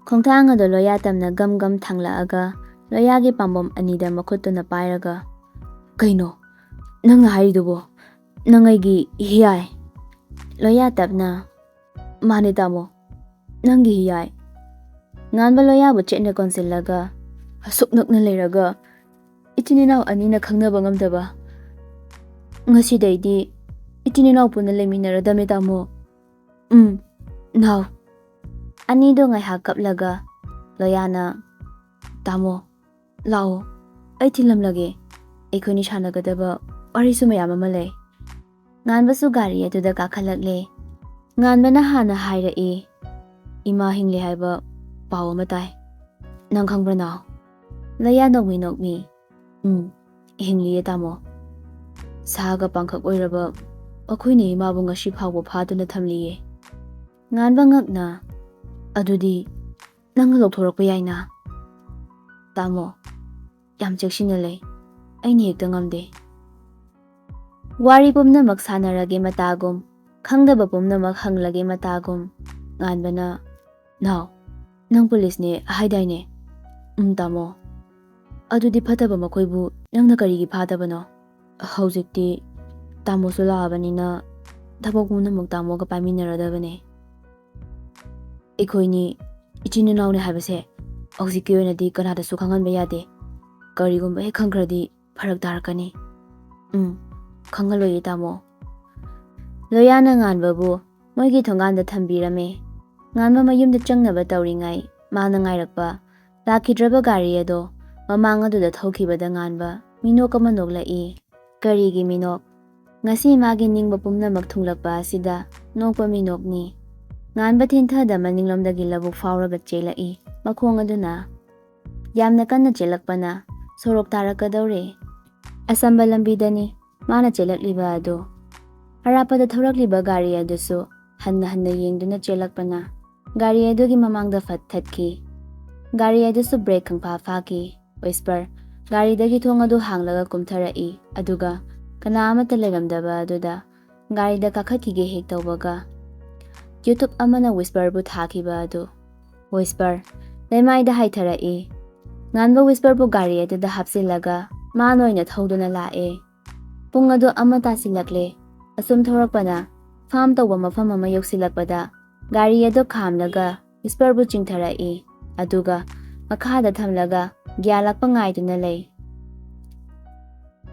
ꯈꯣꯡꯊꯥꯡ ꯑꯗꯨ ꯂꯣꯌꯥ ꯇꯝꯅ ꯒꯝ ꯒꯝ ꯊꯥꯡꯂꯛꯑꯒ ꯂꯣꯌꯥꯒꯤ ꯄꯥꯝꯕꯣꯝ ꯑꯅꯤꯗ ꯃꯈꯨꯠꯇꯨꯅ ꯄꯥꯏꯔꯒ, "ꯀꯩꯅꯣ ꯅꯪꯅ ꯍꯥꯏꯔꯤꯗꯨꯕꯣ? ꯅꯪ ꯑꯩꯒꯤ ꯍꯤꯌꯥꯏ?" ꯂꯣꯌꯥ ꯇꯞꯅ, "ꯃꯥꯅꯦ ꯇꯥꯃꯣ, ꯅꯪꯒꯤ ꯍꯤꯌꯥꯏ꯫ ꯉꯥꯟꯕ ꯂꯣꯌꯥꯕꯨ ꯆꯦꯠꯅ ꯀꯣꯟꯁꯤꯜꯂꯒ, "ꯑꯁꯨꯛ ꯅꯛꯅ ꯂꯩꯔꯒ ꯏꯆꯤꯟ ꯏꯅꯥꯎ ꯑꯅꯤꯅ ꯈꯪꯅꯕ ꯉꯝꯗꯕ? ꯉꯁꯤꯗꯩꯗꯤ ꯏꯆꯤꯟ ꯏꯅꯥꯎ ꯄꯨꯟꯅ ꯂꯩꯃꯤꯟꯅꯔꯗꯝꯃꯦ ꯇꯥꯃꯣ꯫ ꯎꯝ, ꯅꯥꯎ꯫" ꯑꯅꯤꯗꯣ ꯉꯥꯏꯍꯥꯛ ꯀꯞꯂꯒ ꯂꯣꯌꯥꯅ, "ꯇꯥꯃꯣ, ꯂꯥꯛꯑꯣ, ꯑꯩ ꯊꯤꯜꯂꯝꯂꯒꯦ꯫ ꯑꯩꯈꯣꯏꯅꯤ ꯁꯥꯟꯅꯒꯗꯕ ꯋꯥꯔꯤꯁꯨ ꯃꯌꯥꯝ ꯑꯃ ꯂꯩ꯫" ꯉꯥꯟꯕꯁꯨ ꯒꯥꯔꯤ ꯑꯗꯨꯗ ꯀꯥꯈꯠꯂꯛꯂꯦ꯫ ꯉꯥꯟꯕꯅ ꯍꯥꯟꯅ ꯍꯥꯏꯔꯛꯏ, "ꯏꯃꯥ ꯍꯤꯡꯂꯤ ꯍꯥꯏꯕ ꯄꯥꯎ ꯑꯃ ꯇꯥꯏ꯫ ꯅꯪ ꯈꯪꯕ꯭ꯔꯥ ꯅꯥꯎ?" ꯂꯣꯌꯥ ꯅꯣꯛꯃꯤ ꯅꯣꯛꯃꯤ, "ꯎꯝ, ꯍꯤꯡꯂꯤꯌꯦ ꯇꯥꯃꯣ꯫ ꯁꯥꯒ ꯄꯥꯡꯈꯛ ꯑꯣꯏꯔꯕ ꯑꯩꯈꯣꯏꯅ ꯏꯃꯥꯕꯨ ꯉꯁꯤ ꯐꯥꯎꯕ ꯐꯥꯗꯨꯅ ꯊꯝꯂꯤꯌꯦ꯫" ꯉꯥꯟꯕ ꯉꯛꯅ, "ꯑꯗꯨꯗꯤ ꯅꯪꯅ ꯂꯧꯊꯣꯔꯛꯄ ꯌꯥꯏꯅ?" "ꯇꯥꯃꯣ, ꯌꯥꯝ ꯆꯦꯛꯁꯤꯟꯅ ꯂꯩ꯫ ꯑꯩꯅ ꯍꯦꯛꯇ ꯉꯝꯗꯦ꯫" ꯋꯥꯔꯤ ꯄꯨꯝꯅꯃꯛ ꯁꯥꯟꯅꯔꯒꯦ ꯃꯇꯥꯒꯨꯝ, ꯈꯪꯗꯕ ꯄꯨꯝꯅꯃꯛ ꯍꯪꯂꯒꯦ ꯃꯇꯥꯒꯨꯝ, ꯉꯥꯟꯕꯅ, "ꯅꯥꯎ, ꯅꯪ ꯄꯨꯂꯤꯁꯅꯦ ꯍꯥꯏꯗꯥꯏꯅꯦ?" "ꯎꯝ, ꯇꯥꯃꯣ꯫" "ꯑꯗꯨꯗꯤ ꯐꯠꯇꯕ ꯃꯈꯣꯏꯕꯨ ꯅꯪꯅ ꯀꯔꯤꯒꯤ ꯐꯥꯗꯕꯅꯣ? ꯍꯧꯖꯤꯛꯇꯤ ꯇꯥꯃꯣꯁꯨ ꯂꯥꯛꯑꯕꯅꯤꯅ ꯊꯕꯛ ꯄꯨꯝꯅꯃꯛ ꯇꯥꯃꯣꯒ ꯄꯥꯏꯃꯤꯟꯅꯔꯗꯕꯅꯦ꯫" "ꯑꯩꯈꯣꯏꯅꯤ ꯏꯆꯤꯟ ꯏꯅꯥꯎꯅꯦ ꯍꯥꯏꯕꯁꯦ ꯍꯧꯖꯤꯛꯀꯤ ꯑꯣꯏꯅꯗꯤ ꯀꯅꯥꯗꯁꯨ ꯈꯪꯍꯟꯕ ꯌꯥꯗꯦ꯫ ꯀꯔꯤꯒꯨꯝꯕ ꯍꯦꯛ ꯈꯪꯈ꯭ꯔꯗꯤ ꯐꯔꯛ ꯇꯥꯔꯛꯀꯅꯤ꯫" "ꯎꯝ, ꯈꯪꯍꯜꯂꯣꯏꯌꯦ ꯇꯥꯃꯣ꯫" ꯂꯣꯌꯥꯅ ꯉꯥꯟꯕꯕꯨ ꯃꯣꯏꯒꯤ ꯊꯣꯡꯒꯥꯟꯗ ꯊꯝꯕꯤꯔꯝꯃꯦ꯫ ꯉꯥꯟꯕ ꯃꯌꯨꯝꯗ ꯆꯪꯅꯕ ꯇꯧꯔꯤꯉꯩ ꯃꯥꯅ ꯉꯥꯏꯔꯛꯄ ꯂꯥꯛꯈꯤꯗ꯭ꯔꯕ ꯒꯥꯔꯤ ꯑꯗꯣ ꯃꯃꯥꯡ ꯑꯗꯨꯗ ꯊꯧꯈꯤꯕꯗ ꯉꯥꯟꯕ ꯃꯤꯅꯣꯛ ꯑꯃ ꯅꯣꯛꯂꯛꯏ꯫ ꯀꯔꯤꯒꯤ ꯃꯤꯅꯣꯛ? ꯉꯁꯤ ꯃꯥꯒꯤ ꯅꯤꯡꯕ ꯄꯨꯝꯅꯃꯛ ꯊꯨꯡꯂꯛꯄ ꯑꯁꯤꯗ ꯅꯣꯛꯄ ꯃꯤꯅꯣꯛꯅꯤ꯫ ꯉꯥꯟꯕ ꯊꯦꯟꯊꯗ ꯃꯅꯤꯡꯂꯣꯝꯗꯒꯤ ꯂꯧꯕꯨꯛ ꯐꯥꯎꯔꯒ ꯆꯦꯜꯂꯛꯏ꯫ ꯃꯈꯣꯡ ꯑꯗꯨꯅ ꯌꯥꯝꯅ ꯀꯟꯅ ꯆꯦꯜꯂꯛꯄꯅ ꯁꯣꯔꯣꯛ ꯇꯥꯔꯛꯀꯗꯧꯔꯦ꯫ ꯑꯁꯝꯕ ꯂꯝꯕꯤꯗꯅꯤ ꯃꯥꯅ ꯆꯦꯜꯂꯛꯂꯤꯕ ꯑꯗꯨ꯫ ꯑꯔꯥꯞꯄꯗ ꯊꯧꯔꯛꯂꯤꯕ ꯒꯥꯔꯤ ꯑꯗꯨꯁꯨ ꯍꯟꯅ ꯍꯟꯅ ꯌꯦꯡꯗꯨꯅ ꯆꯦꯜꯂꯛꯄꯅ ꯒꯥꯔꯤ ꯑꯗꯨꯒꯤ ꯃꯃꯥꯡꯗ ꯐꯠ ꯊꯠꯈꯤ꯫ ꯒꯥꯔꯤ ꯑꯗꯨꯁꯨ ꯕ꯭ꯔꯦꯛ ꯈꯪꯐꯥ ꯐꯥꯈꯤ꯫ ꯋꯤꯁꯄꯔ ꯒꯥꯔꯤꯗꯒꯤ ꯊꯣꯡ ꯑꯗꯨ ꯍꯥꯡꯂꯒ ꯀꯨꯝꯊꯔꯛꯏ, ꯑꯗꯨꯒ ꯀꯅꯥ ꯑꯃꯠꯇ ꯂꯩꯔꯝꯗꯕ ꯑꯗꯨꯗ ꯒꯥꯔꯤꯗ ꯀꯥꯈꯠꯈꯤꯒꯦ ꯍꯦꯛ ꯇꯧꯕꯒ, ꯌꯨꯇꯨꯞ ꯑꯃꯅ ꯋꯤꯁꯄꯔꯕꯨ ꯊꯥꯈꯤꯕ ꯑꯗꯨ꯫ ꯋꯤꯁꯄꯔ ꯂꯩꯃꯥꯏꯗ ꯍꯥꯏꯊꯔꯛꯏ꯫ ꯉꯥꯟꯕ ꯋꯤꯁꯄꯔꯕꯨ ꯒꯥꯔꯤ ꯑꯗꯨꯗ ꯍꯥꯞꯆꯤꯜꯂꯒ ꯃꯥꯅ ꯑꯣꯏꯅ ꯊꯧꯗꯨꯅ ꯂꯥꯛꯑꯦ꯫ ꯄꯨꯡ ꯑꯗꯨ ꯑꯃ ꯇꯥꯁꯤꯜꯂꯛꯂꯦ꯫ ꯑꯁꯨꯝ ꯊꯧꯔꯛꯄꯅ ꯐꯥꯝ ꯇꯧꯕ ꯃꯐꯝ ꯑꯃ ꯌꯧꯁꯤꯜꯂꯛꯄꯗ ꯒꯥꯔꯤ ꯑꯗꯨ ꯈꯥꯝꯂꯒ ꯋꯤꯁꯄꯔꯕꯨ ꯆꯤꯡꯊꯔꯛꯏ꯫ ꯑꯗꯨꯒ ꯃꯈꯥꯗ ꯊꯝꯂꯒ ꯒ꯭ꯌꯥꯟ ꯂꯥꯛꯄ ꯉꯥꯏꯗꯨꯅ ꯂꯩ꯫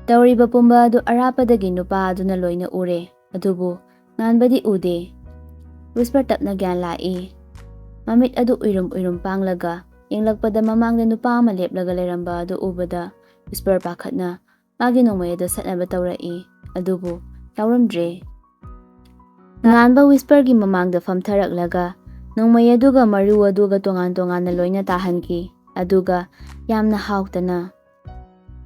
ꯇꯧꯔꯤꯕ ꯄꯨꯝꯕ ꯑꯗꯨ ꯑꯔꯥꯞꯄꯗꯒꯤ ꯅꯨꯄꯥ ꯑꯗꯨꯅ ꯂꯣꯏꯅ ꯎꯔꯦ, ꯑꯗꯨꯕꯨ ꯉꯥꯟꯕꯗꯤ ꯎꯗꯦ꯫ ꯋꯤꯁꯄꯔ ꯇꯞꯅ ꯒ꯭ꯌꯥꯟ ꯂꯥꯛꯏ꯫ ꯃꯃꯤꯠ ꯑꯗꯨ ꯎꯏꯔꯨꯝ ꯎꯏꯔꯨꯝ ꯄꯥꯡꯂꯒ ꯌꯦꯡꯂꯛꯄꯗ ꯃꯃꯥꯡꯗ ꯅꯨꯄꯥ ꯑꯃ ꯂꯦꯞꯂꯒ ꯂꯩꯔꯝꯕ ꯑꯗꯨ ꯎꯕꯗ ꯋꯤꯁꯄꯔ ꯄꯥꯈꯠꯅ ꯃꯥꯒꯤ ꯅꯣꯡꯃꯩ ꯑꯗꯨ ꯁꯠꯅꯕ ꯇꯧꯔꯛꯏ, ꯑꯗꯨꯕꯨ ꯌꯥꯎꯔꯝꯗ꯭ꯔꯦ꯫ ꯉꯥꯟꯕ ꯋꯤꯁꯄꯔꯒꯤ ꯃꯃꯥꯡꯗ ꯐꯝꯊꯔꯛꯂꯒ ꯅꯣꯡꯃꯩ ꯑꯗꯨꯒ ꯃꯔꯨ ꯑꯗꯨꯒ ꯇꯣꯉꯥꯟ ꯇꯣꯉꯥꯟꯅ ꯂꯣꯏꯅ ꯇꯥꯍꯟꯈꯤ, ꯑꯗꯨꯒ ꯌꯥꯝꯅ ꯍꯥꯎꯇꯅ,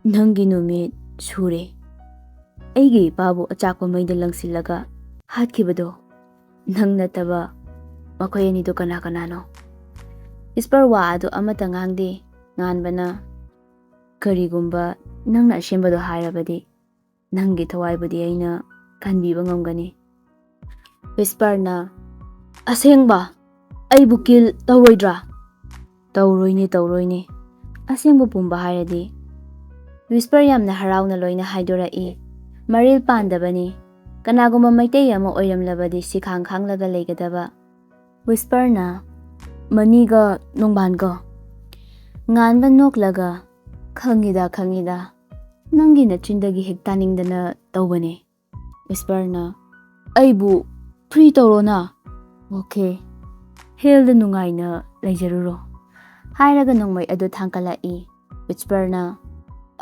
"ꯅꯪꯒꯤ ꯅꯨꯃꯤꯠ ꯁꯨꯔꯦ꯫ ꯑꯩꯒꯤ ꯏꯄꯥꯕꯨ ꯑꯆꯥꯛꯄ ꯃꯩꯗ ꯂꯪꯁꯤꯜꯂꯒ ꯍꯥꯠꯈꯤꯕꯗꯣ ꯅꯪ ꯅꯠꯇꯕ ꯃꯈꯣꯏ ꯑꯅꯤꯗꯨ ꯀꯅꯥ ꯀꯅꯥꯅꯣ?" ꯋꯤꯁꯄꯔ ꯋꯥ ꯑꯗꯨ ꯑꯃꯠꯇ ꯉꯥꯡꯗꯦ꯫ ꯉꯥꯟꯕꯅ, "ꯀꯔꯤꯒꯨꯝꯕ ꯅꯪꯅ ꯑꯁꯦꯡꯕꯗꯣ ꯍꯥꯏꯔꯕꯗꯤ, ꯅꯪꯒꯤ ꯊꯋꯥꯏꯕꯨꯗꯤ ꯑꯩꯅ ꯀꯟꯕꯤꯕ ꯉꯝꯒꯅꯤ꯫" ꯋꯤꯁꯄꯔꯅ, "ꯑꯁꯦꯡꯕ? ꯑꯩꯕꯨ ꯀꯤꯜ ꯇꯧꯔꯣꯏꯗ꯭ꯔꯥ?" "ꯇꯧꯔꯣꯏꯅꯦ, ꯇꯧꯔꯣꯏꯅꯦ꯫ ꯑꯁꯦꯡꯕ ꯄꯨꯝꯕ ꯍꯥꯏꯔꯗꯤ꯫" ꯋꯤꯁꯄꯔ ꯌꯥꯝꯅ ꯍꯔꯥꯎꯅ ꯂꯣꯏꯅ ꯍꯥꯏꯗꯣꯔꯛꯏ꯫ "ꯃꯔꯤꯜ ꯄꯥꯟꯗꯕꯅꯤ꯫ ꯀꯅꯥꯒꯨꯝꯕ ꯃꯩꯇꯩ ꯑꯃ ꯑꯣꯏꯔꯝꯂꯕꯗꯤ ꯁꯤꯈꯥꯡ ꯈꯥꯡꯂꯒ ꯂꯩꯒꯗꯕ꯫" ꯋꯤꯁꯄꯔꯅ, "ꯃꯅꯤꯒ ꯅꯣꯡꯕꯥꯟꯒ?" ꯉꯥꯟꯕ ꯅꯣꯛꯂꯒ, "ꯈꯪꯉꯤꯗ, ꯈꯪꯉꯤꯗ꯫ ꯅꯪꯒꯤ ꯅꯆꯤꯟꯗꯒꯤ ꯍꯦꯛ ꯇꯥꯅꯤꯡꯗꯅ ꯇꯧꯕꯅꯦ꯫" ꯋꯤꯁꯄꯔꯅ, "ꯑꯩꯕꯨ ꯐ꯭ꯔꯤ ꯇꯧꯔꯣꯅ꯫" "ꯑꯣꯀꯦ, ꯍꯦꯜꯗ ꯅꯨꯡꯉꯥꯏꯅ ꯂꯩꯖꯔꯨꯔꯣ꯫" ꯍꯥꯏꯔꯒ ꯅꯣꯡꯃꯩ ꯑꯗꯨ ꯊꯥꯡꯀꯠꯂꯛꯏ꯫ ꯋꯤꯁꯄꯔꯅ,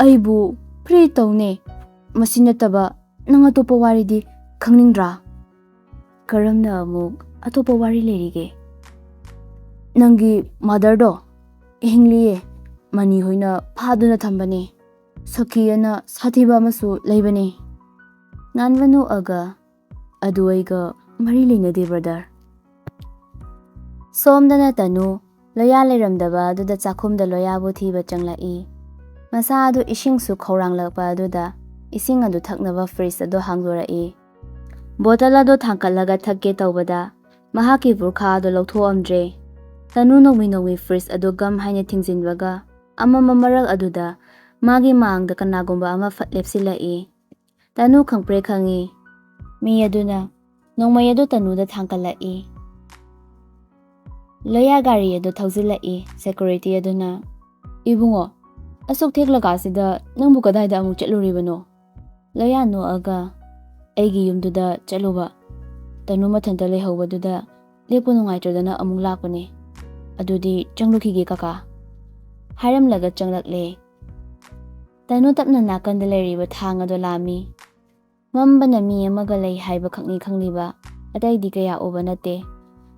"ꯑꯩꯕꯨ ꯐ꯭ꯔꯤ ꯇꯧꯅꯦ꯫ ꯃꯁꯤ ꯅꯠꯇꯕ ꯅꯪ ꯑꯇꯣꯞꯄ ꯋꯥꯔꯤꯗꯤ ꯈꯪꯅꯤꯡꯗ꯭ꯔꯥ?" "ꯀꯔꯝꯅ ꯑꯃꯨꯛ ꯑꯇꯣꯞꯄ ꯋꯥꯔꯤ ꯂꯩꯔꯤꯒꯦ?" "ꯅꯪꯒꯤ ꯃꯥꯗꯔꯗꯣ ꯍꯤꯡꯂꯤꯌꯦ꯫ ꯃꯅꯤ ꯍꯣꯏꯅ ꯐꯥꯗꯨꯅ ꯊꯝꯕꯅꯦ꯫ ꯁꯈꯤ ꯑꯅ ꯁꯥꯊꯤꯕ ꯑꯃꯁꯨ ꯂꯩꯕꯅꯦ꯫" ꯉꯥꯟꯕ ꯅꯣꯛꯑꯒ, "ꯑꯗꯨ ꯑꯩꯒ ꯃꯔꯤ ꯂꯩꯅꯗꯦ, ꯕ꯭ꯔꯗꯔ꯫" ꯁꯣꯝꯗꯅ ꯇꯅꯨ ꯂꯣꯌꯥ ꯂꯩꯔꯝꯗꯕ ꯑꯗꯨꯗ ꯆꯥꯛꯈꯨꯝꯗ ꯂꯣꯌꯥꯕꯨ ꯊꯤꯕ ꯆꯪꯂꯛꯏ꯫ ꯃꯁꯥ ꯑꯗꯨ ꯏꯁꯤꯡꯁꯨ ꯈꯧꯔꯥꯡꯂꯛꯄ ꯑꯗꯨꯗ ꯏꯁꯤꯡ ꯑꯗꯨ ꯊꯛꯅꯕ ꯐ꯭ꯔꯤꯖ ꯑꯗꯨ ꯍꯥꯡꯗꯣꯔꯛꯏ꯫ ꯕꯣꯇꯜ ꯑꯗꯨ ꯊꯥꯡꯀꯠꯂꯒ ꯊꯛꯀꯦ ꯇꯧꯕꯗ ꯃꯍꯥꯛꯀꯤ ꯕꯨꯔꯈꯥ ꯑꯗꯨ ꯂꯧꯊꯣꯛꯑꯝꯗ꯭ꯔꯦ꯫ ꯇꯅꯨ ꯅꯣꯡꯃꯤ ꯅꯣꯡꯃꯤ ꯐ꯭ꯔꯤꯖ ꯑꯗꯨ ꯒꯝ ꯍꯥꯏꯅ ꯊꯤꯡꯖꯤꯟꯕꯒ ꯑꯃꯝꯕ ꯃꯔꯛ ꯑꯗꯨꯗ ꯃꯥꯒꯤ ꯃꯥꯡꯗ ꯀꯅꯥꯒꯨꯝꯕ ꯑꯃ ꯐꯠ ꯂꯦꯞꯁꯤꯜꯂꯛꯏ꯫ ꯇꯅꯨ ꯈꯪꯄ꯭ꯔꯦꯛ ꯈꯪꯉꯤ꯫ ꯃꯤ ꯑꯗꯨꯅ ꯅꯣꯡꯃꯩ ꯑꯗꯨ ꯇꯅꯨꯗ ꯊꯥꯡꯀꯠꯂꯛꯏ꯫ ꯂꯣꯌꯥ ꯒꯥꯔꯤ ꯑꯗꯨ ꯊꯧꯖꯤꯜꯂꯛꯏ꯫ ꯁꯦꯀ꯭ꯌꯨꯔꯤꯇꯤ ꯑꯗꯨꯅ, "ꯏꯕꯨꯡꯉꯣ, ꯑꯁꯨꯛ ꯊꯦꯡꯂꯀꯥꯁꯤꯗ ꯅꯪꯕꯨ ꯀꯗꯥꯏꯗ ꯑꯃꯨꯛ ꯆꯠꯂꯨꯔꯤꯕꯅꯣ?" ꯂꯣꯌꯥ ꯅꯣꯛꯑꯒ, "ꯑꯩꯒꯤ ꯌꯨꯝꯗꯨꯗ ꯆꯠꯂꯨꯕ꯫ ꯇꯅꯨ ꯃꯊꯟꯇ ꯂꯩꯍꯧꯕꯗꯨꯗ ꯂꯦꯞꯄ ꯅꯨꯡꯉꯥꯏꯇ꯭ꯔꯗꯅ ꯑꯃꯨꯛ ꯂꯥꯛꯄꯅꯦ꯫ ꯑꯗꯨꯗꯤ ꯆꯪꯂꯨꯈꯤꯒꯦ ꯀꯀꯥ" ꯍꯥꯏꯔꯝꯂꯒ ꯆꯪꯂꯛꯂꯦ꯫ ꯇꯅꯨ ꯇꯞꯅ ꯅꯥꯀꯟꯗ ꯂꯩꯔꯤꯕ ꯊꯥꯡ ꯑꯗꯨ ꯂꯥꯝꯃꯤ꯫ ꯃꯝꯕꯅ ꯃꯤ ꯑꯃꯒ ꯂꯩ ꯍꯥꯏꯕ ꯈꯛꯅꯤ ꯈꯪꯂꯤꯕ, ꯑꯇꯩꯗꯤ ꯀꯌꯥ ꯎꯕ ꯅꯠꯇꯦ꯫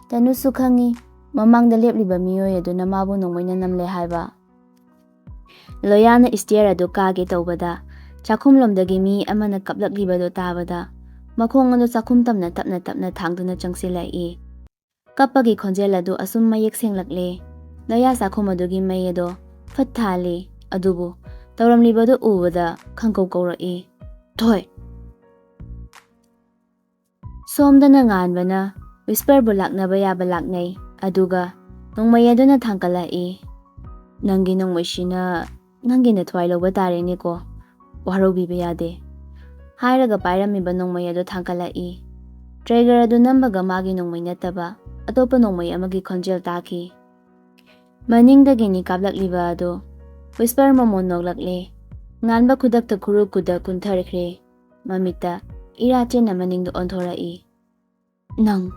ꯇꯅꯨꯁꯨ ꯈꯪꯏ, ꯃꯃꯥꯡꯗ ꯂꯦꯞꯂꯤꯕ ꯃꯤꯑꯣꯏ ꯑꯗꯨꯅ ꯃꯥꯕꯨ ꯅꯣꯡꯃꯩꯅ ꯅꯝꯂꯦ ꯍꯥꯏꯕ꯫ ꯂꯣꯌꯥꯅ ꯏꯁꯇꯤꯌꯔ ꯑꯗꯨ ꯀꯥꯒꯦ ꯇꯧꯕꯗ, ꯆꯥꯛꯈꯨꯝꯂꯣꯝꯗꯒꯤ ꯃꯤ ꯑꯃꯅ ꯀꯞꯂꯛꯂꯤꯕꯗꯨ ꯇꯥꯕꯗ, ꯃꯈꯣꯡ ꯑꯗꯨ ꯆꯥꯛꯈꯨꯝ ꯇꯝꯅ ꯇꯞꯅ ꯇꯞꯅ ꯊꯥꯡꯗꯨꯅ ꯆꯪꯁꯤꯜꯂꯛꯏ꯫ ꯀꯞꯄꯒꯤ ꯈꯣꯟꯖꯦꯜ ꯑꯗꯨ ꯑꯁꯨꯝ ꯃꯌꯦꯛ ꯁꯦꯡꯂꯛꯂꯦ꯫ ꯂꯣꯌꯥ ꯆꯥꯛꯈꯨꯝ ꯑꯗꯨꯒꯤ ꯃꯩ ꯑꯗꯣ ꯐꯠ ꯊꯥꯜꯂꯤ꯫ ꯑꯗꯨꯕꯨ ꯇꯧꯔꯝꯂꯤꯕꯗꯨ ꯎꯕꯗ ꯈꯪꯀꯧ ꯀꯧꯔꯛꯏ, "ꯊꯣꯏ!" ꯁꯣꯝꯗꯅ ꯉꯥꯟꯕꯅ ꯋꯤꯁꯄꯔꯕꯨ ꯂꯥꯛꯅꯕ ꯌꯥꯕ ꯂꯥꯛꯅꯩ꯫ ꯑꯗꯨꯒ ꯅꯣꯡꯃꯩ ꯑꯗꯨꯅ ꯊꯥꯡꯒꯠꯂꯛꯏ꯫ "ꯅꯪꯒꯤ ꯅꯣꯡꯃꯩꯁꯤꯅ ꯅꯪꯒꯤ ꯅꯊ꯭ꯋꯥꯏ ꯂꯧꯕ ꯇꯥꯔꯦꯅꯦꯀꯣ꯫ ꯋꯥꯔꯧꯕꯤꯕ ꯌꯥꯗꯦ" ꯍꯥꯏꯔꯒ ꯄꯥꯏꯔꯝꯃꯤꯕ ꯅꯣꯡꯃꯩ ꯑꯗꯨ ꯊꯥꯡꯒꯠꯂꯛꯏ꯫ ꯇ꯭ꯔꯤꯒꯔ ꯑꯗꯨ ꯅꯝꯕꯒ ꯃꯥꯒꯤ ꯅꯣꯡꯃꯩ ꯅꯠꯇꯕ ꯑꯇꯣꯞꯄ ꯅꯣꯡꯃꯩ ꯑꯃꯒꯤ ꯈꯣꯟꯖꯦꯜ ꯇꯥꯈꯤ꯫ ꯃꯅꯤꯡꯗꯒꯤꯅꯤ ꯀꯥꯞꯂꯛꯂꯤꯕ ꯑꯗꯨ꯫ ꯋꯤꯁꯄꯔ ꯃꯃꯣꯟ ꯅꯣꯛꯂꯛꯂꯦ꯫ ꯉꯥꯟꯕ ꯈꯨꯗꯛꯇ ꯈꯨꯔꯨ ꯈꯨꯗꯛ ꯀꯨꯟꯊꯔꯛꯈ꯭ꯔꯦ꯫ ꯃꯃꯤꯠꯇ ꯏꯔꯥ ꯆꯦꯟꯅ ꯃꯅꯤꯡꯗ ꯑꯣꯟꯊꯣꯔꯛꯏ꯫ "ꯅꯪ